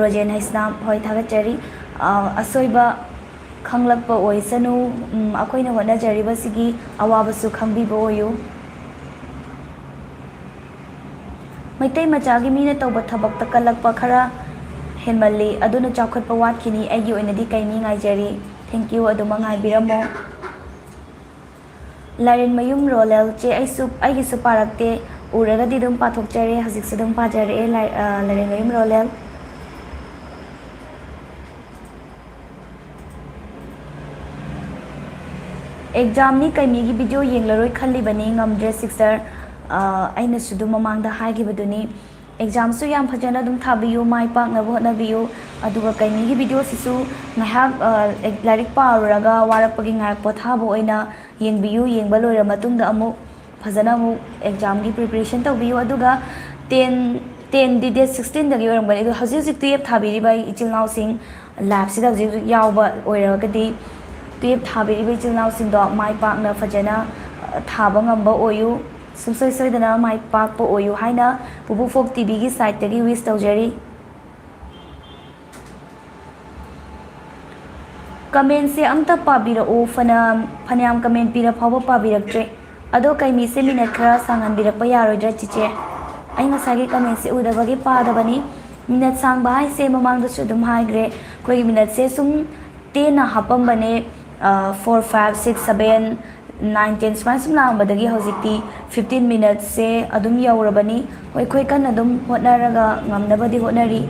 ꯔꯣꯖꯦꯟ ꯍꯩꯁꯅꯥꯝ, ꯍꯣꯏ, ꯊꯥꯒꯠꯆꯔꯤ꯫ ꯑ, ꯑꯁꯣꯏꯕ ꯈꯪꯂꯛꯄ ꯑꯣꯏꯁꯅꯨ, ꯎꯝ, ꯑꯩꯈꯣꯏꯅ ꯍꯣꯠꯅꯖꯔꯤꯕꯁꯤꯒꯤ ꯑꯋꯥꯕꯁꯨ ꯈꯪꯕꯤꯕ ꯑꯣꯏꯌꯨ꯫ ꯃꯩꯇꯩ ꯃꯆꯥꯒꯤ ꯃꯤꯅ ꯇꯧꯕ ꯊꯕꯛꯇ ꯀꯜꯂꯛꯄ ꯈꯔ ꯍꯦꯟꯃꯜꯂꯤ, ꯑꯗꯨꯅ ꯆꯥꯎꯈꯠꯄ ꯋꯥꯠꯈꯤꯅꯤ꯫ ꯑꯩꯒꯤ ꯑꯣꯏꯅꯗꯤ ꯀꯩꯅꯤ ꯉꯥꯏꯖꯔꯤ꯫ Thank you, ꯑꯗꯨꯃꯛ ꯉꯥꯏꯕꯤꯔꯝꯃꯣ꯫ ꯂꯥꯏꯔꯦꯟꯃꯌꯨꯝ ꯔꯣꯂꯦꯜ, ꯆꯦ, ꯑꯩꯁꯨ, ꯑꯩꯒꯤꯁꯨ ꯄꯥꯔꯛꯇꯦ, ꯎꯔꯒꯗꯤ ꯑꯗꯨꯝ ꯄꯥꯊꯣꯛꯆꯔꯦ, ꯍꯧꯖꯤꯛꯁꯨ ꯑꯗꯨꯝ ꯄꯥꯖꯔꯛꯑꯦ, ꯂꯥꯏ-, ꯑ, ꯂꯥꯏꯔꯦꯟꯃꯌꯨꯝ ꯔꯣꯂꯦꯜ꯫ ꯑꯦꯛꯖꯥꯝꯅꯤ, ꯀꯩꯃꯤꯒꯤ ꯚꯤꯗꯤꯑꯣ ꯌꯦꯡꯂꯔꯣꯏ ꯈꯜꯂꯤꯕꯅꯤ꯫ ꯉꯝꯗ꯭ꯔꯦ ꯁꯤꯁꯇꯔ꯫ ꯑ, ꯑꯩꯅꯁꯨ ꯑꯗꯨꯝ ꯃꯃꯥꯡꯗ ꯍꯥꯏꯈꯤꯕꯗꯨꯅꯤ꯫ ꯑꯦꯛꯖꯥꯝꯁꯨ ꯌꯥꯝ ꯐꯖꯅ ꯑꯗꯨꯝ ꯊꯥꯕꯤꯌꯨ, ꯃꯥꯏ ꯄꯥꯛꯅꯕ ꯍꯣꯠꯅꯕꯤꯌꯨ꯫ ꯑꯗꯨꯒ ꯀꯩꯃꯤꯒꯤ ꯚꯤꯗꯤꯑꯣꯁꯤꯁꯨ ꯉꯥꯏꯍꯥꯛ, ꯑ, ꯂꯥꯏꯔꯤꯛ ꯄꯥꯔꯨꯔꯒ ꯋꯥꯔꯛꯄꯒꯤ ꯉꯥꯏꯍꯥꯛ ꯄꯣꯊꯥꯕ ꯑꯣꯏꯅ ꯌꯦꯡꯕꯤꯌꯨ꯫ ꯌꯦꯡꯕ ꯂꯣꯏꯔ ꯃꯇꯨꯡꯗ ꯑꯃꯨꯛ ꯐꯖꯅ ꯑꯃꯨꯛ ꯑꯦꯛꯖꯥꯝꯒꯤ ꯄ꯭ꯔꯤꯄꯦꯔꯦꯁꯟ ꯇꯧꯕꯤꯌꯨ꯫ ꯑꯗꯨꯒ ꯇꯦꯟ, ꯇꯦꯟꯗꯤ ꯗꯦꯠ ꯁꯤꯛꯁꯇꯤꯟꯗꯒꯤ ꯑꯣꯏꯔꯝꯒꯅꯤ꯫ ꯑꯗꯣ ꯍꯧꯖꯤꯛ ꯍꯧꯖꯤꯛ ꯇꯨꯌꯦꯜꯞ ꯊꯥꯕꯤꯔꯤꯕ ꯏꯆꯤꯜ ꯏꯅꯥꯎꯁꯤꯡ, ꯂꯥꯏꯐꯁꯤꯗ ꯍꯧꯖꯤꯛ ꯍꯧꯖꯤꯛ ꯌꯥꯎꯕ ꯑꯣꯏꯔꯒꯗꯤ, ꯇꯨꯌꯦꯜꯞ ꯊꯥꯕꯤꯔꯤꯕ ꯏꯆꯤꯜ ꯏꯅꯥꯎꯁꯤꯡꯗꯣ ꯃꯥꯏ ꯄꯥꯛꯅ ꯐꯖꯅ, ꯑ, ꯊꯥꯕ ꯉꯝꯕ ꯑꯣꯏꯌꯨ꯫ ꯁꯨꯡꯁꯣꯏ ꯁꯣꯏꯗꯅ ꯃꯥꯏ ꯄꯥꯛꯄ ꯑꯣꯏꯌꯨ ꯍꯥꯏꯅ ꯄꯨꯄꯨ ꯐꯣꯛ ꯇꯤꯚꯤꯒꯤ ꯁꯥꯏꯠꯇꯒꯤ ꯋꯤꯁ ꯇꯧꯖꯔꯤ꯫ ꯀꯃꯦꯟꯁꯦ ꯑꯝꯇ ꯄꯥꯕꯤꯔꯛꯎ꯫ ꯐꯅ-, ꯐꯅꯌꯥꯝ ꯀꯃꯦꯟ ꯄꯤꯔ ꯐꯥꯎꯕ ꯄꯥꯕꯤꯔꯛꯇ꯭ꯔꯦ꯫ ꯑꯗꯣ ꯀꯩꯃꯤꯁꯦ ꯃꯤꯅꯠ ꯈꯔ ꯁꯥꯡꯍꯟꯕꯤꯔꯛꯄ ꯌꯥꯔꯣꯏꯗ꯭ꯔꯥ, ꯆꯤꯆꯦ? ꯑꯩ ꯉꯁꯥꯏꯒꯤ ꯀꯃꯦꯟꯁꯦ ꯎꯗꯕꯒꯤ ꯄꯥꯗꯕꯅꯤ꯫ ꯃꯤꯅꯠ ꯁꯥꯡꯕ ꯍꯥꯏꯁꯦ ꯃꯃꯥꯡꯗꯁꯨ ꯑꯗꯨꯝ ꯍꯥꯏꯈ꯭ꯔꯦ, ꯑꯩꯈꯣꯏꯒꯤ ꯃꯤꯅꯠꯁꯦ ꯁꯨꯝ ꯇꯦꯟꯅ ꯍꯥꯞꯄꯝꯕꯅꯦ꯫ ꯑ, four, five, six, seven, nine, ten ꯁꯨꯃꯥꯏꯅ ꯁꯨꯝ ꯂꯥꯡꯕꯗꯒꯤ ꯍꯧꯖꯤꯛꯇꯤ ꯐꯤꯐꯇꯤꯟ ꯃꯤꯅꯠꯁꯦ ꯑꯗꯨꯝ ꯌꯧꯔꯕꯅꯤ꯫ ꯍꯣꯏ, ꯑꯩꯈꯣꯏ ꯀꯟꯅ ꯑꯗꯨꯝ ꯍꯣꯠꯅꯔꯒ ꯉꯝꯅꯕꯗꯤ ꯍꯣꯠꯅꯔꯤ꯫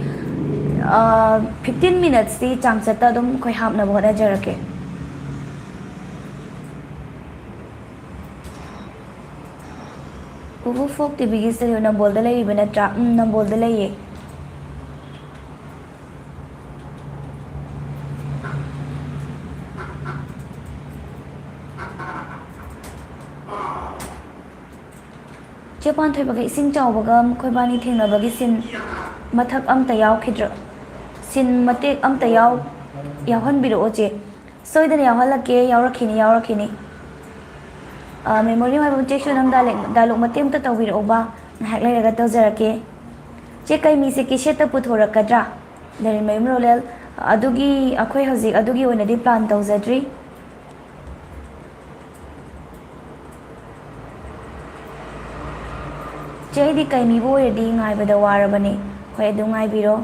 ꯑ, ꯐꯤꯐꯇꯤꯟ ꯃꯤꯅꯠꯁꯇꯤ ꯆꯥꯡꯆꯠꯇ ꯑꯗꯨꯝ ꯑꯩꯈꯣꯏ ꯍꯥꯞꯅꯕ ꯍꯣꯠꯅꯖꯔꯛꯀꯦ꯫ ꯄꯨꯄꯨ ꯐꯣꯛ ꯇꯤꯚꯤꯒꯤ ꯁ꯭ꯇꯨꯗꯤꯑꯣ ꯅꯝꯕꯣꯜꯗ ꯂꯩꯔꯤꯕ ꯅꯠꯇ꯭ꯔꯥ? ꯎꯝ, ꯅꯝꯕꯣꯜꯗ ꯂꯩꯌꯦ꯫ ꯆꯦ ꯄꯥꯟꯊꯣꯏꯕꯒ ꯏꯁꯤꯡ ꯆꯥꯎꯕꯒ ꯃꯈꯣꯏꯕꯥꯅꯤ ꯊꯦꯡꯅꯕꯒꯤ ꯁꯤꯟ ꯃꯊꯛ ꯑꯝꯇ ꯌꯥꯎꯈꯤꯗ꯭ꯔꯣ? ꯁꯤꯟ ꯃꯇꯦꯛ ꯑꯝꯇ ꯌꯥꯎ-, ꯌꯥꯎꯍꯟꯕꯤꯔꯛꯑꯣ ꯆꯦ꯫ ꯁꯣꯏꯗꯅ ꯌꯥꯎꯍꯜꯂꯛꯀꯦ, ꯌꯥꯎꯔꯛꯈꯤꯅꯤ, ꯌꯥꯎꯔꯛꯈꯤꯅꯤ꯫ ꯑ, ꯃꯦꯃꯣꯔꯤ ꯑꯣꯏꯕ ꯆꯦꯛꯁꯨ ꯅꯪ ꯗꯥꯏꯂꯣꯛ, ꯗꯥꯏꯂꯣꯛ ꯃꯇꯦꯛ ꯑꯝꯇ ꯇꯧꯕꯤꯔꯛꯎꯕ, ꯉꯥꯏꯍꯥꯛ ꯂꯩꯔꯒ ꯇꯧꯖꯔꯛꯀꯦ꯫ ꯆꯦ, ꯀꯩꯃꯤꯁꯦ ꯀꯦꯁꯦꯠꯇ ꯄꯨꯊꯣꯔꯛꯀꯗ꯭ꯔꯥ? ꯂꯩꯔꯦꯟꯃꯌꯨꯝ ꯔꯣꯂꯦꯜ, ꯑꯗꯨꯒꯤ, ꯑꯩꯈꯣꯏ ꯍꯧꯖꯤꯛ ꯑꯗꯨꯒꯤ ꯑꯣꯏꯅꯗꯤ ꯄ꯭ꯂꯥꯟ ꯇꯧꯖꯗ꯭ꯔꯤ꯫ ꯆꯦ, ꯑꯩꯗꯤ ꯀꯩꯃꯤꯕꯨ ꯑꯣꯏꯔꯗꯤ ꯉꯥꯏꯕꯗ ꯋꯥꯔꯕꯅꯤ꯫ ꯍꯣꯏ, ꯑꯗꯨꯝ ꯉꯥꯏꯕꯤꯔꯣ꯫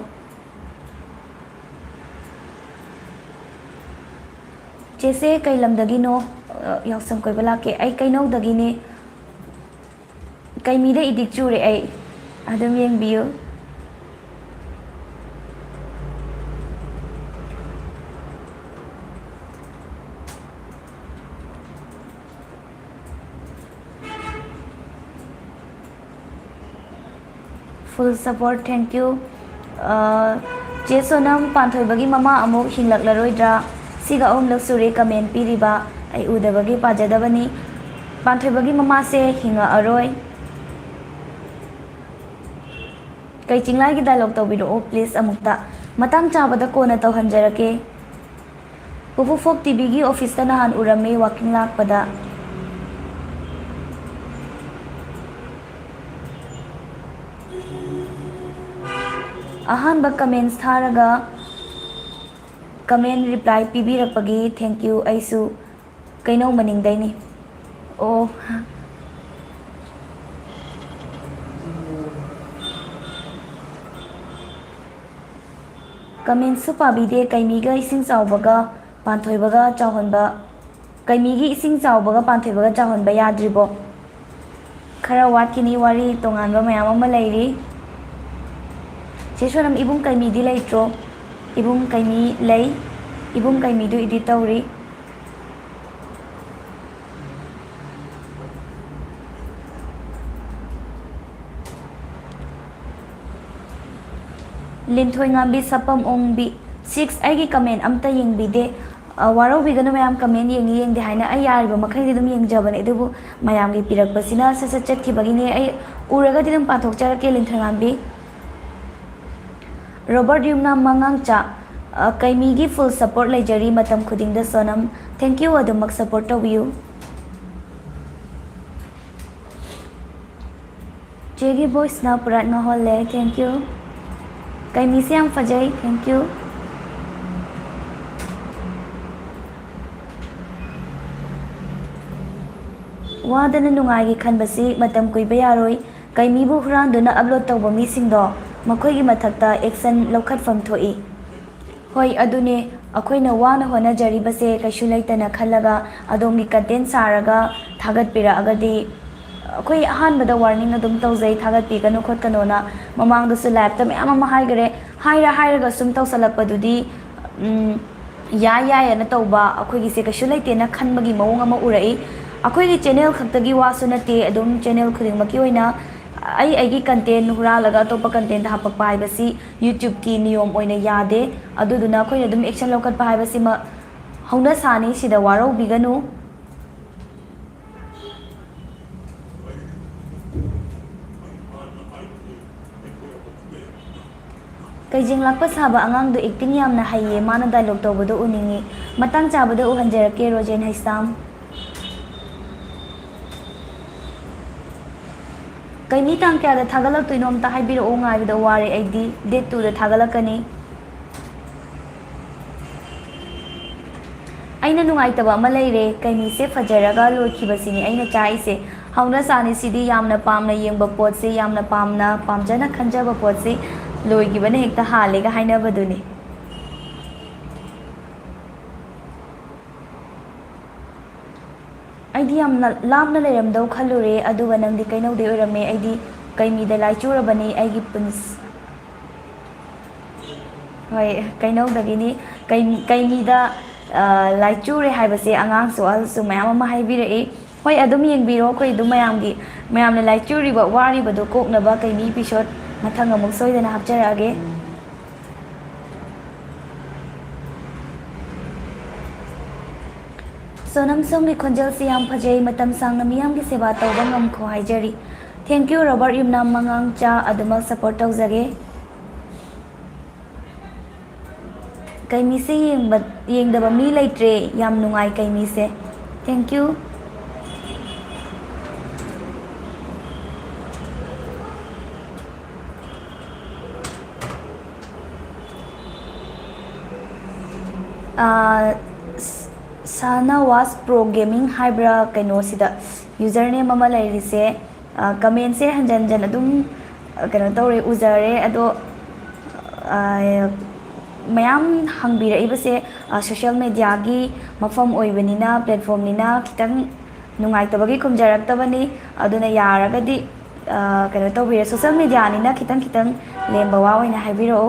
ꯆꯦꯁꯦ ꯀꯩ ꯂꯝꯗꯒꯤꯅꯣ? ꯑ, ꯌꯥꯎꯁꯪ ꯀꯣꯏꯕ ꯂꯥꯛꯀꯦ꯫ ꯑꯩ ꯀꯩꯅꯧꯗꯒꯤꯅꯦ꯫ ꯀꯩꯃꯤꯗ ꯏꯗꯤꯛ ꯆꯨꯔꯦ ꯑꯩ꯫ ꯑꯗꯨꯝ ꯌꯦꯡꯕꯤꯌꯨ꯫ Full support, thank you. ꯑ, ꯆꯦ ꯁꯣꯅꯝ, ꯄꯥꯟꯊꯣꯏꯕꯒꯤ ꯃꯃꯥ ꯑꯃꯨꯛ ꯍꯤꯡꯂꯛꯂꯔꯣꯏꯗ꯭ꯔꯥ? ꯁꯤꯒ ꯑꯍꯨꯝꯂꯛ ꯁꯨꯔꯦ comment ꯄꯤꯔꯤꯕ, ꯑꯩ ꯎꯗꯕꯒꯤ ꯄꯥꯖꯗꯕꯅꯤ꯫ ꯄꯥꯟꯊꯣꯏꯕꯒꯤ ꯃꯃꯥꯁꯦ ꯍꯤꯡꯉꯛꯑꯔꯣꯏ꯫ ꯀꯩ ꯆꯤꯡꯂꯥꯏꯒꯤ dialogue ꯇꯧꯕꯤꯔꯛꯑꯣ please ꯑꯃꯨꯛꯇ꯫ ꯃꯇꯥꯡ ꯆꯥꯕꯗ ꯀꯣꯟꯅ ꯇꯧꯍꯟꯖꯔꯛꯀꯦ꯫ ꯄꯨꯄꯨ ꯐꯣꯛ ꯇꯤꯚꯤꯒꯤ ꯑꯣꯐꯤꯁꯇ ꯅꯍꯥꯟ ꯎꯔꯝꯃꯤ ꯋꯥꯀꯤꯡ ꯂꯥꯛꯄꯗ꯫ ꯑꯍꯥꯟꯕ comments ꯊꯥꯔꯒ comment reply ꯄꯤꯕꯤꯔꯛꯄꯒꯤ thank you꯫ ꯑꯩꯁꯨ ꯀꯩꯅꯧ ꯃꯅꯤꯡꯗꯩꯅꯤ꯫ ꯑꯣ꯫ Commentꯁꯨ ꯄꯥꯕꯤꯗꯦ꯫ ꯀꯩꯃꯤꯒ ꯏꯁꯤꯡ ꯆꯥꯎꯕꯒ ꯄꯥꯟꯊꯣꯏꯕꯒ ꯆꯥꯎꯍꯟꯕ, ꯀꯩꯃꯤꯒꯤ ꯏꯁꯤꯡ ꯆꯥꯎꯕꯒ ꯄꯥꯟꯊꯣꯏꯕꯒ ꯆꯥꯎꯍꯟꯕ ꯌꯥꯗ꯭ꯔꯤꯕꯣ? ꯈꯔ ꯋꯥꯠꯈꯤꯅꯤ, ꯋꯥꯔꯤ ꯇꯣꯉꯥꯟꯕ ꯃꯌꯥꯝ ꯑꯃ ꯂꯩꯔꯤ꯫ ꯆꯦ ꯁꯣꯅꯝ, ꯏꯕꯨꯡ ꯀꯩꯃꯤꯗꯤ ꯂꯩꯇ꯭ꯔꯣ? ꯏꯕꯨꯡ ꯀꯩꯃꯤ ꯂꯩ꯫ ꯏꯕꯨꯡ ꯀꯩꯃꯤꯗꯨ edit ꯇꯧꯔꯤ꯫ ꯂꯤꯟꯊꯣꯏꯉꯥꯝꯕꯤ ꯁꯛꯄꯝ ꯑꯣꯡꯕꯤ six, ꯑꯩꯒꯤ comment ꯑꯝꯇ ꯌꯦꯡꯕꯤꯗꯦ꯫ ꯑ, ꯋꯥꯔꯧꯕꯤꯒꯅꯨ ꯃꯌꯥꯝ, comment ꯌꯦꯡꯉꯤ ꯌꯦꯡꯗꯦ ꯍꯥꯏꯅ꯫ ꯑꯩ ꯌꯥꯔꯤꯕ ꯃꯈꯩꯗꯤ ꯑꯗꯨꯝ ꯌꯦꯡꯖꯕꯅꯦ, ꯑꯗꯨꯕꯨ ꯃꯌꯥꯝꯒꯤ ꯄꯤꯔꯛꯄꯁꯤꯅ ꯁꯠ ꯁꯠ ꯆꯠꯈꯤꯕꯒꯤꯅꯦ꯫ ꯑꯩ ꯎꯔꯒꯗꯤ ꯑꯗꯨꯝ ꯄꯥꯊꯣꯛꯆꯔꯛꯀꯦ, ꯂꯤꯟꯊꯣꯏꯉꯥꯝꯕꯤ꯫ ꯔꯣꯕꯔꯠ ꯌꯨꯝꯅꯥꯝ ꯃꯉꯥꯡꯆꯥ, ꯑ, ꯀꯩꯃꯤꯒꯤ full support ꯂꯩꯖꯔꯤ ꯃꯇꯝ ꯈꯨꯗꯤꯡꯗ ꯁꯣꯅꯝ꯫ Thank you, ꯑꯗꯨꯃꯛ support ꯇꯧꯕꯤꯌꯨ꯫ ꯆꯦꯒꯤ voiceꯅ ꯄꯨꯔꯥꯠ ꯉꯥꯎꯍꯜꯂꯦ꯫ Thank you꯫ ꯀꯩꯃꯤꯁꯦ ꯌꯥꯝ ꯐꯖꯩ꯫ Thank you꯫ ꯋꯥꯗꯅ ꯅꯨꯡꯉꯥꯏꯒꯦ ꯈꯟꯕꯁꯤ ꯃꯇꯝ ꯀꯨꯏꯕ ꯌꯥꯔꯣꯏ꯫ ꯀꯩꯃꯤꯕꯨ ꯍꯨꯔꯥꯟꯗꯨꯅ upload ꯇꯧꯕ ꯃꯤꯁꯤꯡꯗꯣ, ꯃꯈꯣꯏꯒꯤ ꯃꯊꯛꯇ action ꯂꯧꯈꯠꯐꯝ ꯊꯣꯛꯏ꯫ ꯍꯣꯏ, ꯑꯗꯨꯅꯦ, ꯑꯩꯈꯣꯏꯅ ꯋꯥꯅ ꯍꯣꯠꯅꯖꯔꯤꯕꯁꯦ ꯀꯩꯁꯨ ꯂꯩꯇꯅ ꯈꯜꯂꯒ ꯑꯗꯣꯝꯒꯤ content ꯁꯥꯔꯒ ꯊꯥꯒꯠꯄꯤꯔꯛꯑꯒꯗꯤ, ꯑꯩꯈꯣꯏ ꯑꯍꯥꯟꯕꯗ warning ꯑꯗꯨꯝ ꯇꯧꯖꯩ, ꯊꯥꯒꯠꯄꯤꯒꯅꯨ ꯈꯣꯠꯀꯅꯣꯅ꯫ ꯃꯃꯥꯡꯗꯁꯨ liveꯇ ꯃꯌꯥꯝ ꯑꯃ ꯍꯥꯏꯈꯔꯦ꯫ ꯍꯥꯏꯔ ꯍꯥꯏꯔꯒ ꯁꯨꯝ ꯇꯧꯁꯜꯂꯛꯄꯗꯨꯗꯤ, ꯎꯝ, ꯌꯥꯏ ꯌꯥꯏꯑꯅ ꯇꯧꯕ, ꯑꯩꯈꯣꯏꯒꯤꯁꯦ ꯀꯩꯁꯨ ꯂꯩꯇꯦꯅ ꯈꯟꯕꯒꯤ ꯃꯑꯣꯡ ꯑꯃ ꯎꯔꯛꯏ꯫ ꯑꯩꯈꯣꯏꯒꯤ channel ꯈꯛꯇꯒꯤ ꯋꯥꯁꯨ ꯅꯠꯇꯦ, ꯑꯗꯨꯝ channel ꯈꯨꯗꯤꯡꯃꯛꯀꯤ ꯑꯣꯏꯅ ꯑꯩ ꯑꯩꯒꯤ content ꯍꯨꯔꯥꯜꯂꯒ ꯑꯇꯣꯞꯄ content ꯍꯥꯞꯄꯛꯄ ꯍꯥꯏꯕꯁꯤ YouTube-ꯀꯤ ꯅꯤꯌꯣꯝ ꯑꯣꯏꯅ ꯌꯥꯗꯦ꯫ ꯑꯗꯨꯗꯨꯅ ꯑꯩꯈꯣꯏꯅ ꯑꯗꯨꯝ action ꯂꯧꯈꯠꯄ ꯍꯥꯏꯕꯁꯤꯃ ꯍꯧꯅ ꯁꯥꯅꯤ, ꯁꯤꯗ ꯋꯥꯔꯧꯕꯤꯒꯅꯨ꯫ ꯀꯩꯖꯦꯡ ꯂꯥꯛꯄ ꯁꯥꯕ ꯑꯉꯥꯡꯗꯣ acting ꯌꯥꯝꯅ ꯍꯩꯌꯦ, ꯃꯥꯅ dialogue ꯇꯧꯕꯗꯣ ꯎꯅꯤꯡꯉꯤ꯫ ꯃꯇꯥꯡ ꯆꯥꯕꯗ ꯎꯍꯟꯖꯔꯛꯀꯦ, ꯔꯣꯖꯦꯟ ꯍꯩꯁꯥꯝ꯫ ꯀꯩꯅꯤ ꯇꯥꯡ ꯀꯌꯥꯗ ꯊꯥꯒꯠꯂꯛꯇꯣꯏꯅꯣ ꯑꯝꯇ ꯍꯥꯏꯕꯤꯔꯛꯑꯣ, ꯉꯥꯏꯕꯗ ꯋꯥꯔꯦ ꯑꯩꯗꯤ꯫ Date two-ꯗ ꯊꯥꯒꯠꯂꯛꯀꯅꯤ꯫ ꯑꯩꯅ ꯅꯨꯡꯉꯥꯏꯇꯕ ꯑꯃ ꯂꯩꯔꯦ, ꯀꯩꯅꯤꯁꯦ ꯐꯖꯔꯒ ꯂꯣꯏꯈꯤꯕꯁꯤꯅꯤ ꯑꯩꯅ ꯆꯥꯛꯏꯁꯦ꯫ ꯍꯧꯅ ꯁꯥꯅꯤꯁꯤꯗꯤ ꯌꯥꯝꯅ ꯄꯥꯝꯅ ꯌꯦꯡꯕ ꯄꯣꯠꯁꯦ, ꯌꯥꯝꯅ ꯄꯥꯝꯅ, ꯄꯥꯝꯖꯅ ꯈꯟꯖꯕ ꯄꯣꯠꯁꯦ ꯂꯣꯏꯈꯤꯕꯅ ꯍꯦꯛꯇ ꯍꯥꯜꯂꯦꯒ ꯍꯥꯏꯅꯕꯗꯨꯅꯤ꯫ ꯑꯩꯗꯤ ꯌꯥꯝꯅ ꯂꯥꯞꯅ ꯂꯩꯔꯝꯗꯧ ꯈꯜꯂꯨꯔꯦ, ꯑꯗꯨꯒ ꯅꯪꯗꯤ ꯀꯩꯅꯧꯗꯩ ꯑꯣꯏꯔꯝꯃꯦ꯫ ꯑꯩꯗꯤ ꯀꯩꯃꯤꯗ ꯂꯥꯏꯆꯨꯔꯕꯅꯤ ꯑꯩꯒꯤ ꯄꯨꯟꯁ-, ꯍꯣꯏ, ꯀꯩꯅꯧꯗꯒꯤꯅꯤ꯫ ꯀꯩ-, ꯀꯩꯃꯤꯗ, ꯑ, ꯂꯥꯏꯆꯨꯔꯦ ꯍꯥꯏꯕꯁꯦ ꯑꯉꯥꯡꯁꯨ ꯑꯍꯜꯁꯨ ꯃꯌꯥꯝ ꯑꯃ ꯍꯥꯏꯕꯤꯔꯛꯏ꯫ ꯍꯣꯏ, ꯑꯗꯨꯝ ꯌꯦꯡꯕꯤꯔꯣ, ꯑꯩꯈꯣꯏ ꯑꯗꯨꯝ ꯃꯌꯥꯝꯒꯤ, ꯃꯌꯥꯝꯅ ꯂꯥꯏꯆꯨꯔꯤꯕ, ꯋꯥꯔꯤꯕꯗꯨ ꯀꯣꯛꯅꯕ ꯀꯩꯃꯤ episode ꯃꯊꯪ ꯑꯃꯨꯛ ꯁꯣꯏꯗꯅ ꯍꯥꯞꯆꯔꯛꯑꯒꯦ꯫ ꯁꯣꯅꯝ ꯁꯣꯝꯒꯤ ꯈꯣꯟꯖꯦꯜꯁꯤ ꯌꯥꯝ ꯐꯖꯩ, ꯃꯇꯝ ꯁꯥꯡꯅ ꯃꯤꯌꯥꯝꯒꯤ ꯁꯦꯕꯥ ꯇꯧꯕ ꯉꯝꯈꯣ ꯍꯥꯏꯖꯔꯤ꯫ Thank you, ꯔꯣꯕꯥꯔꯠ ꯌꯨꯝꯅꯥꯝ ꯃꯉꯥꯡꯆꯥ, ꯑꯗꯨꯃꯛ support ꯇꯧꯖꯒꯦ꯫ ꯀꯩꯃꯤꯁꯦ ꯌꯦꯡꯕ, ꯌꯦꯡꯗꯕ ꯃꯤ ꯂꯩꯇ꯭ꯔꯦ, ꯌꯥꯝ ꯅꯨꯡꯉꯥꯏ ꯀꯩꯃꯤꯁꯦ꯫ Thank you꯫ ꯑꯥ, ꯁ-, ꯁꯥꯅꯋꯥꯁ ꯄ꯭ꯔꯣ ꯒꯦꯃꯤꯡ ꯍꯥꯏꯕ꯭ꯔꯥ ꯀꯩꯅꯣꯁꯤꯗ username ꯑꯃ ꯂꯩꯔꯤꯁꯦ, ꯑꯥ, comment-ꯁꯦ ꯍꯟꯖꯟ ꯍꯟꯖꯟ ꯑꯗꯨꯝ, ꯑꯥ, ꯀꯩꯅꯣ ꯇꯧꯔꯦ, ꯎꯖꯔꯦ꯫ ꯑꯗꯣ, ꯑꯥ, ꯃꯌꯥꯝ ꯍꯪꯕꯤꯔꯛꯏꯕꯁꯦ, ꯑꯥ, social media-ꯒꯤ ꯃꯐꯝ ꯑꯣꯏꯕꯅꯤꯅ, platform-ꯅꯤꯅ ꯈꯤꯇꯪ ꯅꯨꯡꯉꯥꯏꯇꯕꯒꯤ ꯈꯨꯝꯖꯔꯛꯇꯕꯅꯤ꯫ ꯑꯗꯨꯅ ꯌꯥꯔꯒꯗꯤ, ꯑꯥ, ꯀꯩꯅꯣ ꯇꯧꯕꯤꯔꯣ, social media-ꯅꯤꯅ ꯈꯤꯇꯪ ꯈꯤꯇꯪ ꯂꯦꯝꯕ ꯋꯥ ꯑꯣꯏꯅ ꯍꯥꯏꯕꯤꯔꯛꯑꯣ꯫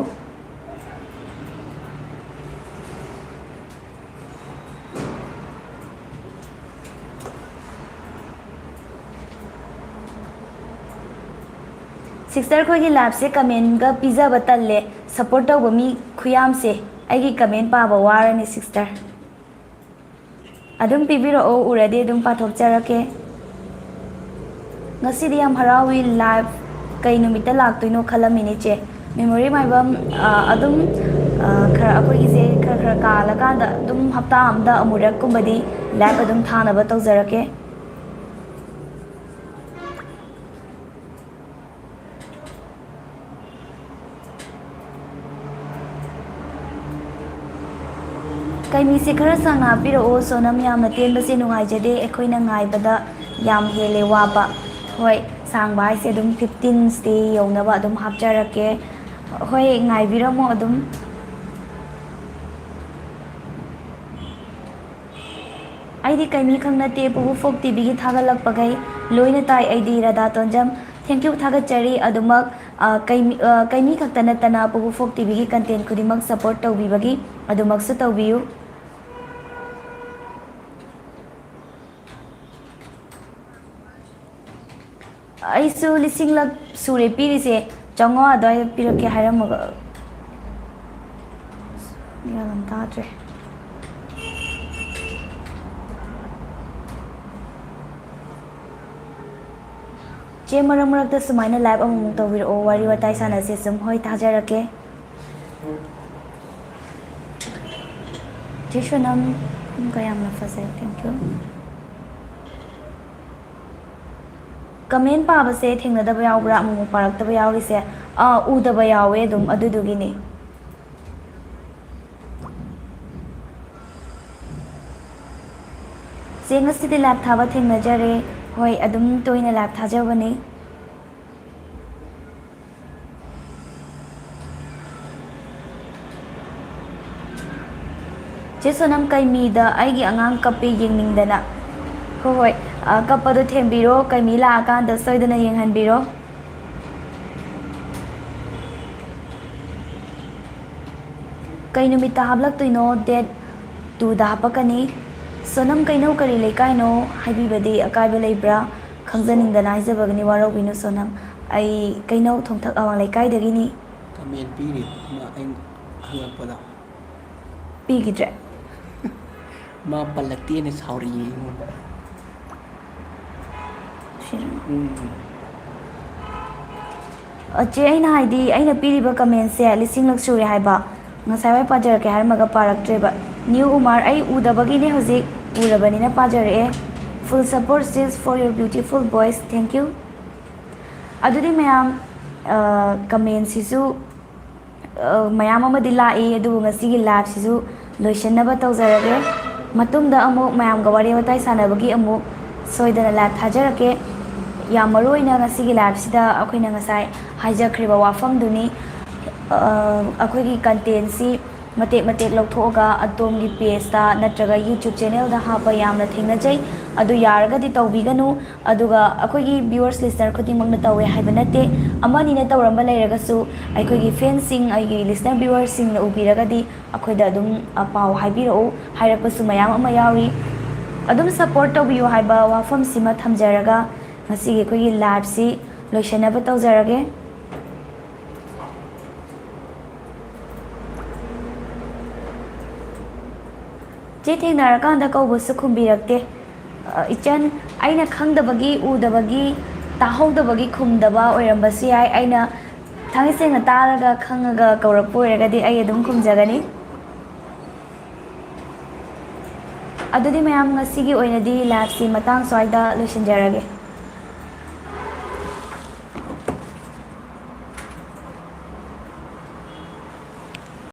Sister, ꯑꯩꯈꯣꯏꯒꯤ liveꯁꯦ commentꯒ ꯄꯤꯖꯕ ꯇꯜꯂꯦ꯫ Support ꯇꯧꯕ ꯃꯤ ꯈꯨꯌꯥꯝꯁꯦ꯫ ꯑꯩꯒꯤ comment ꯄꯥꯕ ꯋꯥꯔꯅꯤ, sister꯫ ꯑꯗꯨꯝ ꯄꯤꯕꯤꯔꯛꯑꯣ, ꯎꯔꯗꯤ ꯑꯗꯨꯝ ꯄꯥꯊꯣꯛꯆꯔꯛꯀꯦ꯫ ꯉꯁꯤꯗꯤ ꯌꯥꯝ ꯍꯔꯥꯎꯏ, live ꯀꯩ ꯅꯨꯃꯤꯠꯇ ꯂꯥꯛꯇꯣꯏꯅꯣ ꯈꯜꯂꯝꯃꯤꯅꯦ, ꯆꯦ꯫ Memory ꯃꯥꯏꯕꯝ, ꯑ, ꯑꯗꯨꯝ, ꯑ, ꯈꯔ, ꯑꯩꯈꯣꯏꯒꯤꯁꯦ ꯈꯔ ꯈꯔ ꯀꯥꯜꯂꯀꯥꯟꯗ ꯑꯗꯨꯝ ꯍꯞꯇꯥ ꯑꯃꯗ ꯑꯃꯨꯔꯛꯀꯨꯝꯕꯗꯤ live ꯑꯗꯨꯝ ꯊꯥꯅꯕ ꯇꯧꯖꯔꯛꯀꯦ꯫ ꯀꯩꯃꯤꯁꯦ ꯈꯔ ꯁꯥꯡꯅ ꯍꯥꯞꯄꯤꯔꯛꯑꯣ, ꯁꯣꯅꯝ꯫ ꯌꯥꯝꯅ ꯇꯦꯟꯕꯁꯦ ꯅꯨꯡꯉꯥꯏꯖꯗꯦ, ꯑꯩꯈꯣꯏꯅ ꯉꯥꯏꯕꯗ ꯌꯥꯝ ꯍꯦꯜꯂꯦ ꯋꯥꯕ꯫ ꯍꯣꯏ, ꯁꯥꯡꯕ ꯍꯥꯏꯁꯦ ꯑꯗꯨꯝ fifteen stay ꯌꯧꯅꯕ ꯑꯗꯨꯝ ꯍꯥꯞꯆꯔꯛꯀꯦ꯫ ꯍꯣꯏ, ꯉꯥꯏꯕꯤꯔꯝꯃꯣ ꯑꯗꯨꯝ꯫ ꯑꯩꯗꯤ ꯀꯩꯃꯤ ꯈꯪ ꯅꯠꯇꯦ, ꯄꯨꯕꯨ ꯐꯣꯛ ꯇꯤꯚꯤꯒꯤ ꯊꯥꯒꯠꯂꯛꯄꯈꯩ ꯂꯣꯏꯅ ꯇꯥꯏ꯫ ꯑꯩꯗꯤ ꯔꯥꯙꯥ ꯇꯣꯟꯖꯝ꯫ Thank you, ꯊꯥꯒꯠꯆꯔꯤ꯫ ꯑꯗꯨꯃꯛ, ꯑ, ꯀꯩꯃꯤ, ꯑ, ꯀꯩꯃꯤ ꯈꯛꯇ ꯅꯠꯇꯅ ꯄꯨꯕꯨ ꯐꯣꯛ ꯇꯤꯚꯤꯒꯤ content ꯈꯨꯗꯤꯡꯃꯛ support ꯇꯧꯕꯤꯕꯒꯤ ꯑꯗꯨꯃꯛꯁꯨ ꯇꯧꯕꯤꯌꯨ꯫ ꯑꯩꯁꯨ ꯂꯤꯁꯤꯡ ꯂꯛ ꯁꯨꯔꯦ ꯄꯤꯔꯤꯁꯦ, ꯆꯥꯝꯃꯉꯥ ꯑꯗꯨꯋꯥꯏꯗ ꯄꯤꯔꯛꯀꯦ ꯍꯥꯏꯔꯝꯃꯒ꯫ ꯒ꯭ꯌꯥꯟ ꯑꯃ ꯇꯥꯗ꯭ꯔꯦ꯫ ꯆꯦ, ꯃꯔꯛ ꯃꯔꯛꯇ ꯁꯨꯃꯥꯏꯅ live ꯑꯃꯨꯛꯃꯨꯛ ꯇꯧꯕꯤꯔꯛꯑꯣ, ꯋꯥꯔꯤ ꯋꯥꯇꯥꯏ ꯁꯥꯟꯅꯁꯦ ꯁꯨꯝ꯫ ꯍꯣꯏ, ꯊꯥꯖꯔꯛꯀꯦ꯫ ꯆꯦ ꯁꯣꯅꯝ, ꯀꯌꯥꯝꯅ ꯐꯖꯩ, thank you꯫ Comment ꯄꯥꯕꯁꯦ ꯊꯦꯡꯅꯗꯕ ꯌꯥꯎꯕ꯭ꯔꯥ? ꯑꯃꯨꯛꯃꯨꯛ ꯄꯥꯔꯛꯇꯕ ꯌꯥꯎꯔꯤꯁꯦ, ꯑꯥ, ꯎꯗꯕ ꯌꯥꯎꯋꯦ ꯑꯗꯨꯝ, ꯑꯗꯨꯗꯨꯒꯤꯅꯦ꯫ ꯆꯦ, ꯉꯁꯤꯗꯤ live ꯊꯥꯕ ꯊꯦꯡꯅꯖꯔꯦ꯫ ꯍꯣꯏ, ꯑꯗꯨꯝ ꯇꯣꯏꯅ live ꯊꯥꯖꯕꯅꯤ꯫ ꯆꯦ ꯁꯣꯅꯝ, ꯀꯩꯃꯤꯗ ꯑꯩꯒꯤ ꯑꯉꯥꯡ ꯀꯞꯄꯦ ꯌꯦꯡꯅꯤꯡꯗꯅ꯫ ꯍꯣꯏ, ꯍꯣꯏ, ꯑ, ꯀꯞꯄꯗꯣ ꯊꯦꯝꯕꯤꯔꯣ, ꯀꯩꯃꯤ ꯂꯥꯛꯑꯀꯥꯟꯗ ꯁꯣꯏꯗꯅ ꯌꯦꯡꯍꯟꯕꯤꯔꯣ꯫ ꯀꯩ ꯅꯨꯃꯤꯠꯇ ꯍꯥꯞꯂꯛꯇꯣꯏꯅꯣ? Date twoꯗ ꯍꯥꯞꯄꯛꯀꯅꯤ꯫ ꯁꯣꯅꯝ, ꯀꯩꯅꯧ ꯀꯔꯤ ꯂꯩꯀꯥꯏꯅꯣ ꯍꯥꯏꯕꯤꯕꯗꯤ ꯑꯀꯥꯏꯕ ꯂꯩꯕ꯭ꯔꯥ? ꯈꯪꯖꯅꯤꯡꯗꯅ ꯍꯥꯏꯖꯕꯒꯅꯤ, ꯋꯥꯔꯧꯕꯤꯅꯨ ꯁꯣꯅꯝ꯫ ꯑꯩ ꯀꯩꯅꯧ ꯊꯣꯡꯊꯛ ꯑꯋꯥꯡ ꯂꯩꯀꯥꯏꯗꯒꯤꯅꯤ꯫ ꯀꯃꯦꯟ ꯄꯤꯔꯤ ꯑꯃ ꯑꯩꯅ ꯍꯪꯉꯛꯄꯗ ꯄꯤꯈꯤꯗ꯭ꯔꯦ꯫ ꯃꯥ ꯄꯜꯂꯛꯇꯦꯅ ꯁꯥꯎꯔꯛꯏ ꯑꯩꯉꯣꯟꯗ꯫ ꯁꯤꯔꯣ? ꯎꯝ꯫ ꯑ, ꯆꯦ, ꯑꯩꯅ ꯍꯥꯏꯗꯤ, ꯑꯩꯅ ꯄꯤꯔꯤꯕ ꯀꯃꯦꯟꯁꯦ ꯂꯤꯁꯤꯡꯂꯛ ꯁꯨꯔꯦ ꯍꯥꯏꯕ꯫ ꯉꯁꯥꯏ ꯋꯥꯏ ꯄꯥꯖꯔꯛꯀꯦ ꯍꯥꯏꯔꯝꯃꯒ ꯄꯥꯔꯛꯇ꯭ꯔꯦꯕ꯫ ꯅ꯭ꯌꯨ ꯎꯃꯥꯔ, ꯑꯩ ꯎꯗꯕꯒꯤꯅꯦ ꯍꯧꯖꯤꯛ, ꯎꯔꯕꯅꯤꯅ ꯄꯥꯖꯔꯛꯑꯦ꯫ Full support sis for your beautiful voice, thank you꯫ ꯑꯗꯨꯗꯤ ꯃꯌꯥꯝ, ꯑ, ꯀꯃꯦꯟꯁꯤꯁꯨ, ꯑ, ꯃꯌꯥꯝ ꯑꯃꯗꯤ ꯂꯥꯛꯏ, ꯑꯗꯨꯕꯨ ꯉꯁꯤꯒꯤ ꯂꯥꯏꯐꯁꯤꯁꯨ ꯂꯣꯏꯁꯤꯟꯅꯕ ꯇꯧꯖꯔꯒꯦ꯫ ꯃꯇꯨꯡꯗ ꯑꯃꯨꯛ ꯃꯌꯥꯝꯒ ꯋꯥꯔꯤ ꯋꯥꯇꯥꯏ ꯁꯥꯟꯅꯕꯒꯤ ꯑꯃꯨꯛ ꯁꯣꯏꯗꯅ ꯂꯥꯏꯐ ꯊꯥꯖꯔꯛꯀꯦ꯫ ꯌꯥꯝ ꯃꯔꯨ ꯑꯣꯏꯅ ꯉꯁꯤꯒꯤ ꯂꯥꯏꯐꯁꯤꯗ ꯑꯩꯈꯣꯏꯅ ꯉꯁꯥꯏ ꯍꯥꯏꯖꯈ꯭ꯔꯤꯕ ꯋꯥꯐꯝꯗꯨꯅꯤ, ꯑ, ꯑꯩꯈꯣꯏꯒꯤ ꯀꯟꯇꯦꯟꯁꯤ ꯃꯇꯦꯛ ꯃꯇꯦꯛ ꯂꯧꯊꯣꯛꯑꯒ ꯑꯗꯣꯝꯒꯤ ꯄꯦꯖꯇ ꯅꯠꯇ꯭ꯔꯒ ꯌꯨꯇ꯭ꯌꯨꯕ ꯆꯦꯅꯦꯜꯗ ꯍꯥꯞꯄ ꯌꯥꯝꯅ ꯊꯦꯡꯅꯖꯩ꯫ ꯑꯗꯨ ꯌꯥꯔꯒꯗꯤ ꯇꯧꯕꯤꯒꯅꯨ꯫ ꯑꯗꯨꯒ ꯑꯩꯈꯣꯏꯒꯤ ꯚ꯭ꯌꯨꯋꯔꯁ, ꯂꯤꯁꯅꯔ ꯈꯨꯗꯤꯡꯃꯛꯅ ꯇꯧꯋꯦ ꯍꯥꯏꯕ ꯅꯠꯇꯦ꯫ ꯑꯃꯅꯤꯅ ꯇꯧꯔꯝꯕ ꯂꯩꯔꯒꯁꯨ, ꯑꯩꯈꯣꯏꯒꯤ ꯐꯦꯟꯁꯤꯡ, ꯑꯩꯒꯤ ꯂꯤꯁꯅꯔ, ꯚ꯭ꯌꯨꯋꯔꯁꯤꯡꯅ ꯎꯕꯤꯔꯒꯗꯤ ꯑꯩꯈꯣꯏꯗ ꯑꯗꯨꯝ, ꯑ, ꯄꯥꯎ ꯍꯥꯏꯕꯤꯔꯛꯎ꯫ ꯍꯥꯏꯔꯛꯄꯁꯨ ꯃꯌꯥꯝ ꯑꯃ ꯌꯥꯎꯔꯤ꯫ ꯑꯗꯨꯝ ꯁꯞꯄꯣꯔꯠ ꯇꯧꯕꯤꯌꯨ ꯍꯥꯏꯕ ꯋꯥꯐꯝꯁꯤꯃ ꯊꯝꯖꯔꯒ ꯉꯁꯤꯒꯤ ꯑꯩꯈꯣꯏꯒꯤ ꯂꯥꯏꯐꯁꯤ ꯂꯣꯏꯁꯤꯟꯅꯕ ꯇꯧꯖꯔꯒꯦ꯫ ꯆꯦ, ꯊꯦꯡꯅꯔꯀꯥꯟꯗ ꯀꯧꯕꯁꯨ ꯈꯨꯝꯕꯤꯔꯛꯇꯦ꯫ ꯑ, ꯏꯆꯟ, ꯑꯩꯅ ꯈꯪꯗꯕꯒꯤ, ꯎꯗꯕꯒꯤ, ꯇꯥꯍꯧꯗꯕꯒꯤ ꯈꯨꯝꯗꯕ ꯑꯣꯏꯔꯝꯕꯁꯨ ꯌꯥꯏ꯫ ꯑꯩꯅ ꯊꯥꯡꯒꯩ ꯁꯦꯡꯅ ꯇꯥꯔꯒ ꯈꯪꯉꯒ ꯀꯧꯔꯛꯄ ꯑꯣꯏꯔꯒꯗꯤ ꯑꯩ ꯑꯗꯨꯝ ꯈꯨꯝꯖꯒꯅꯤ꯫ ꯑꯗꯨꯗꯤ ꯃꯌꯥꯝ, ꯉꯁꯤꯒꯤ ꯑꯣꯏꯅꯗꯤ ꯂꯥꯏꯐꯁꯤ ꯃꯇꯥꯡ ꯁ꯭ꯋꯥꯏꯗ ꯂꯣꯏꯁꯤꯟꯖꯔꯒꯦ꯫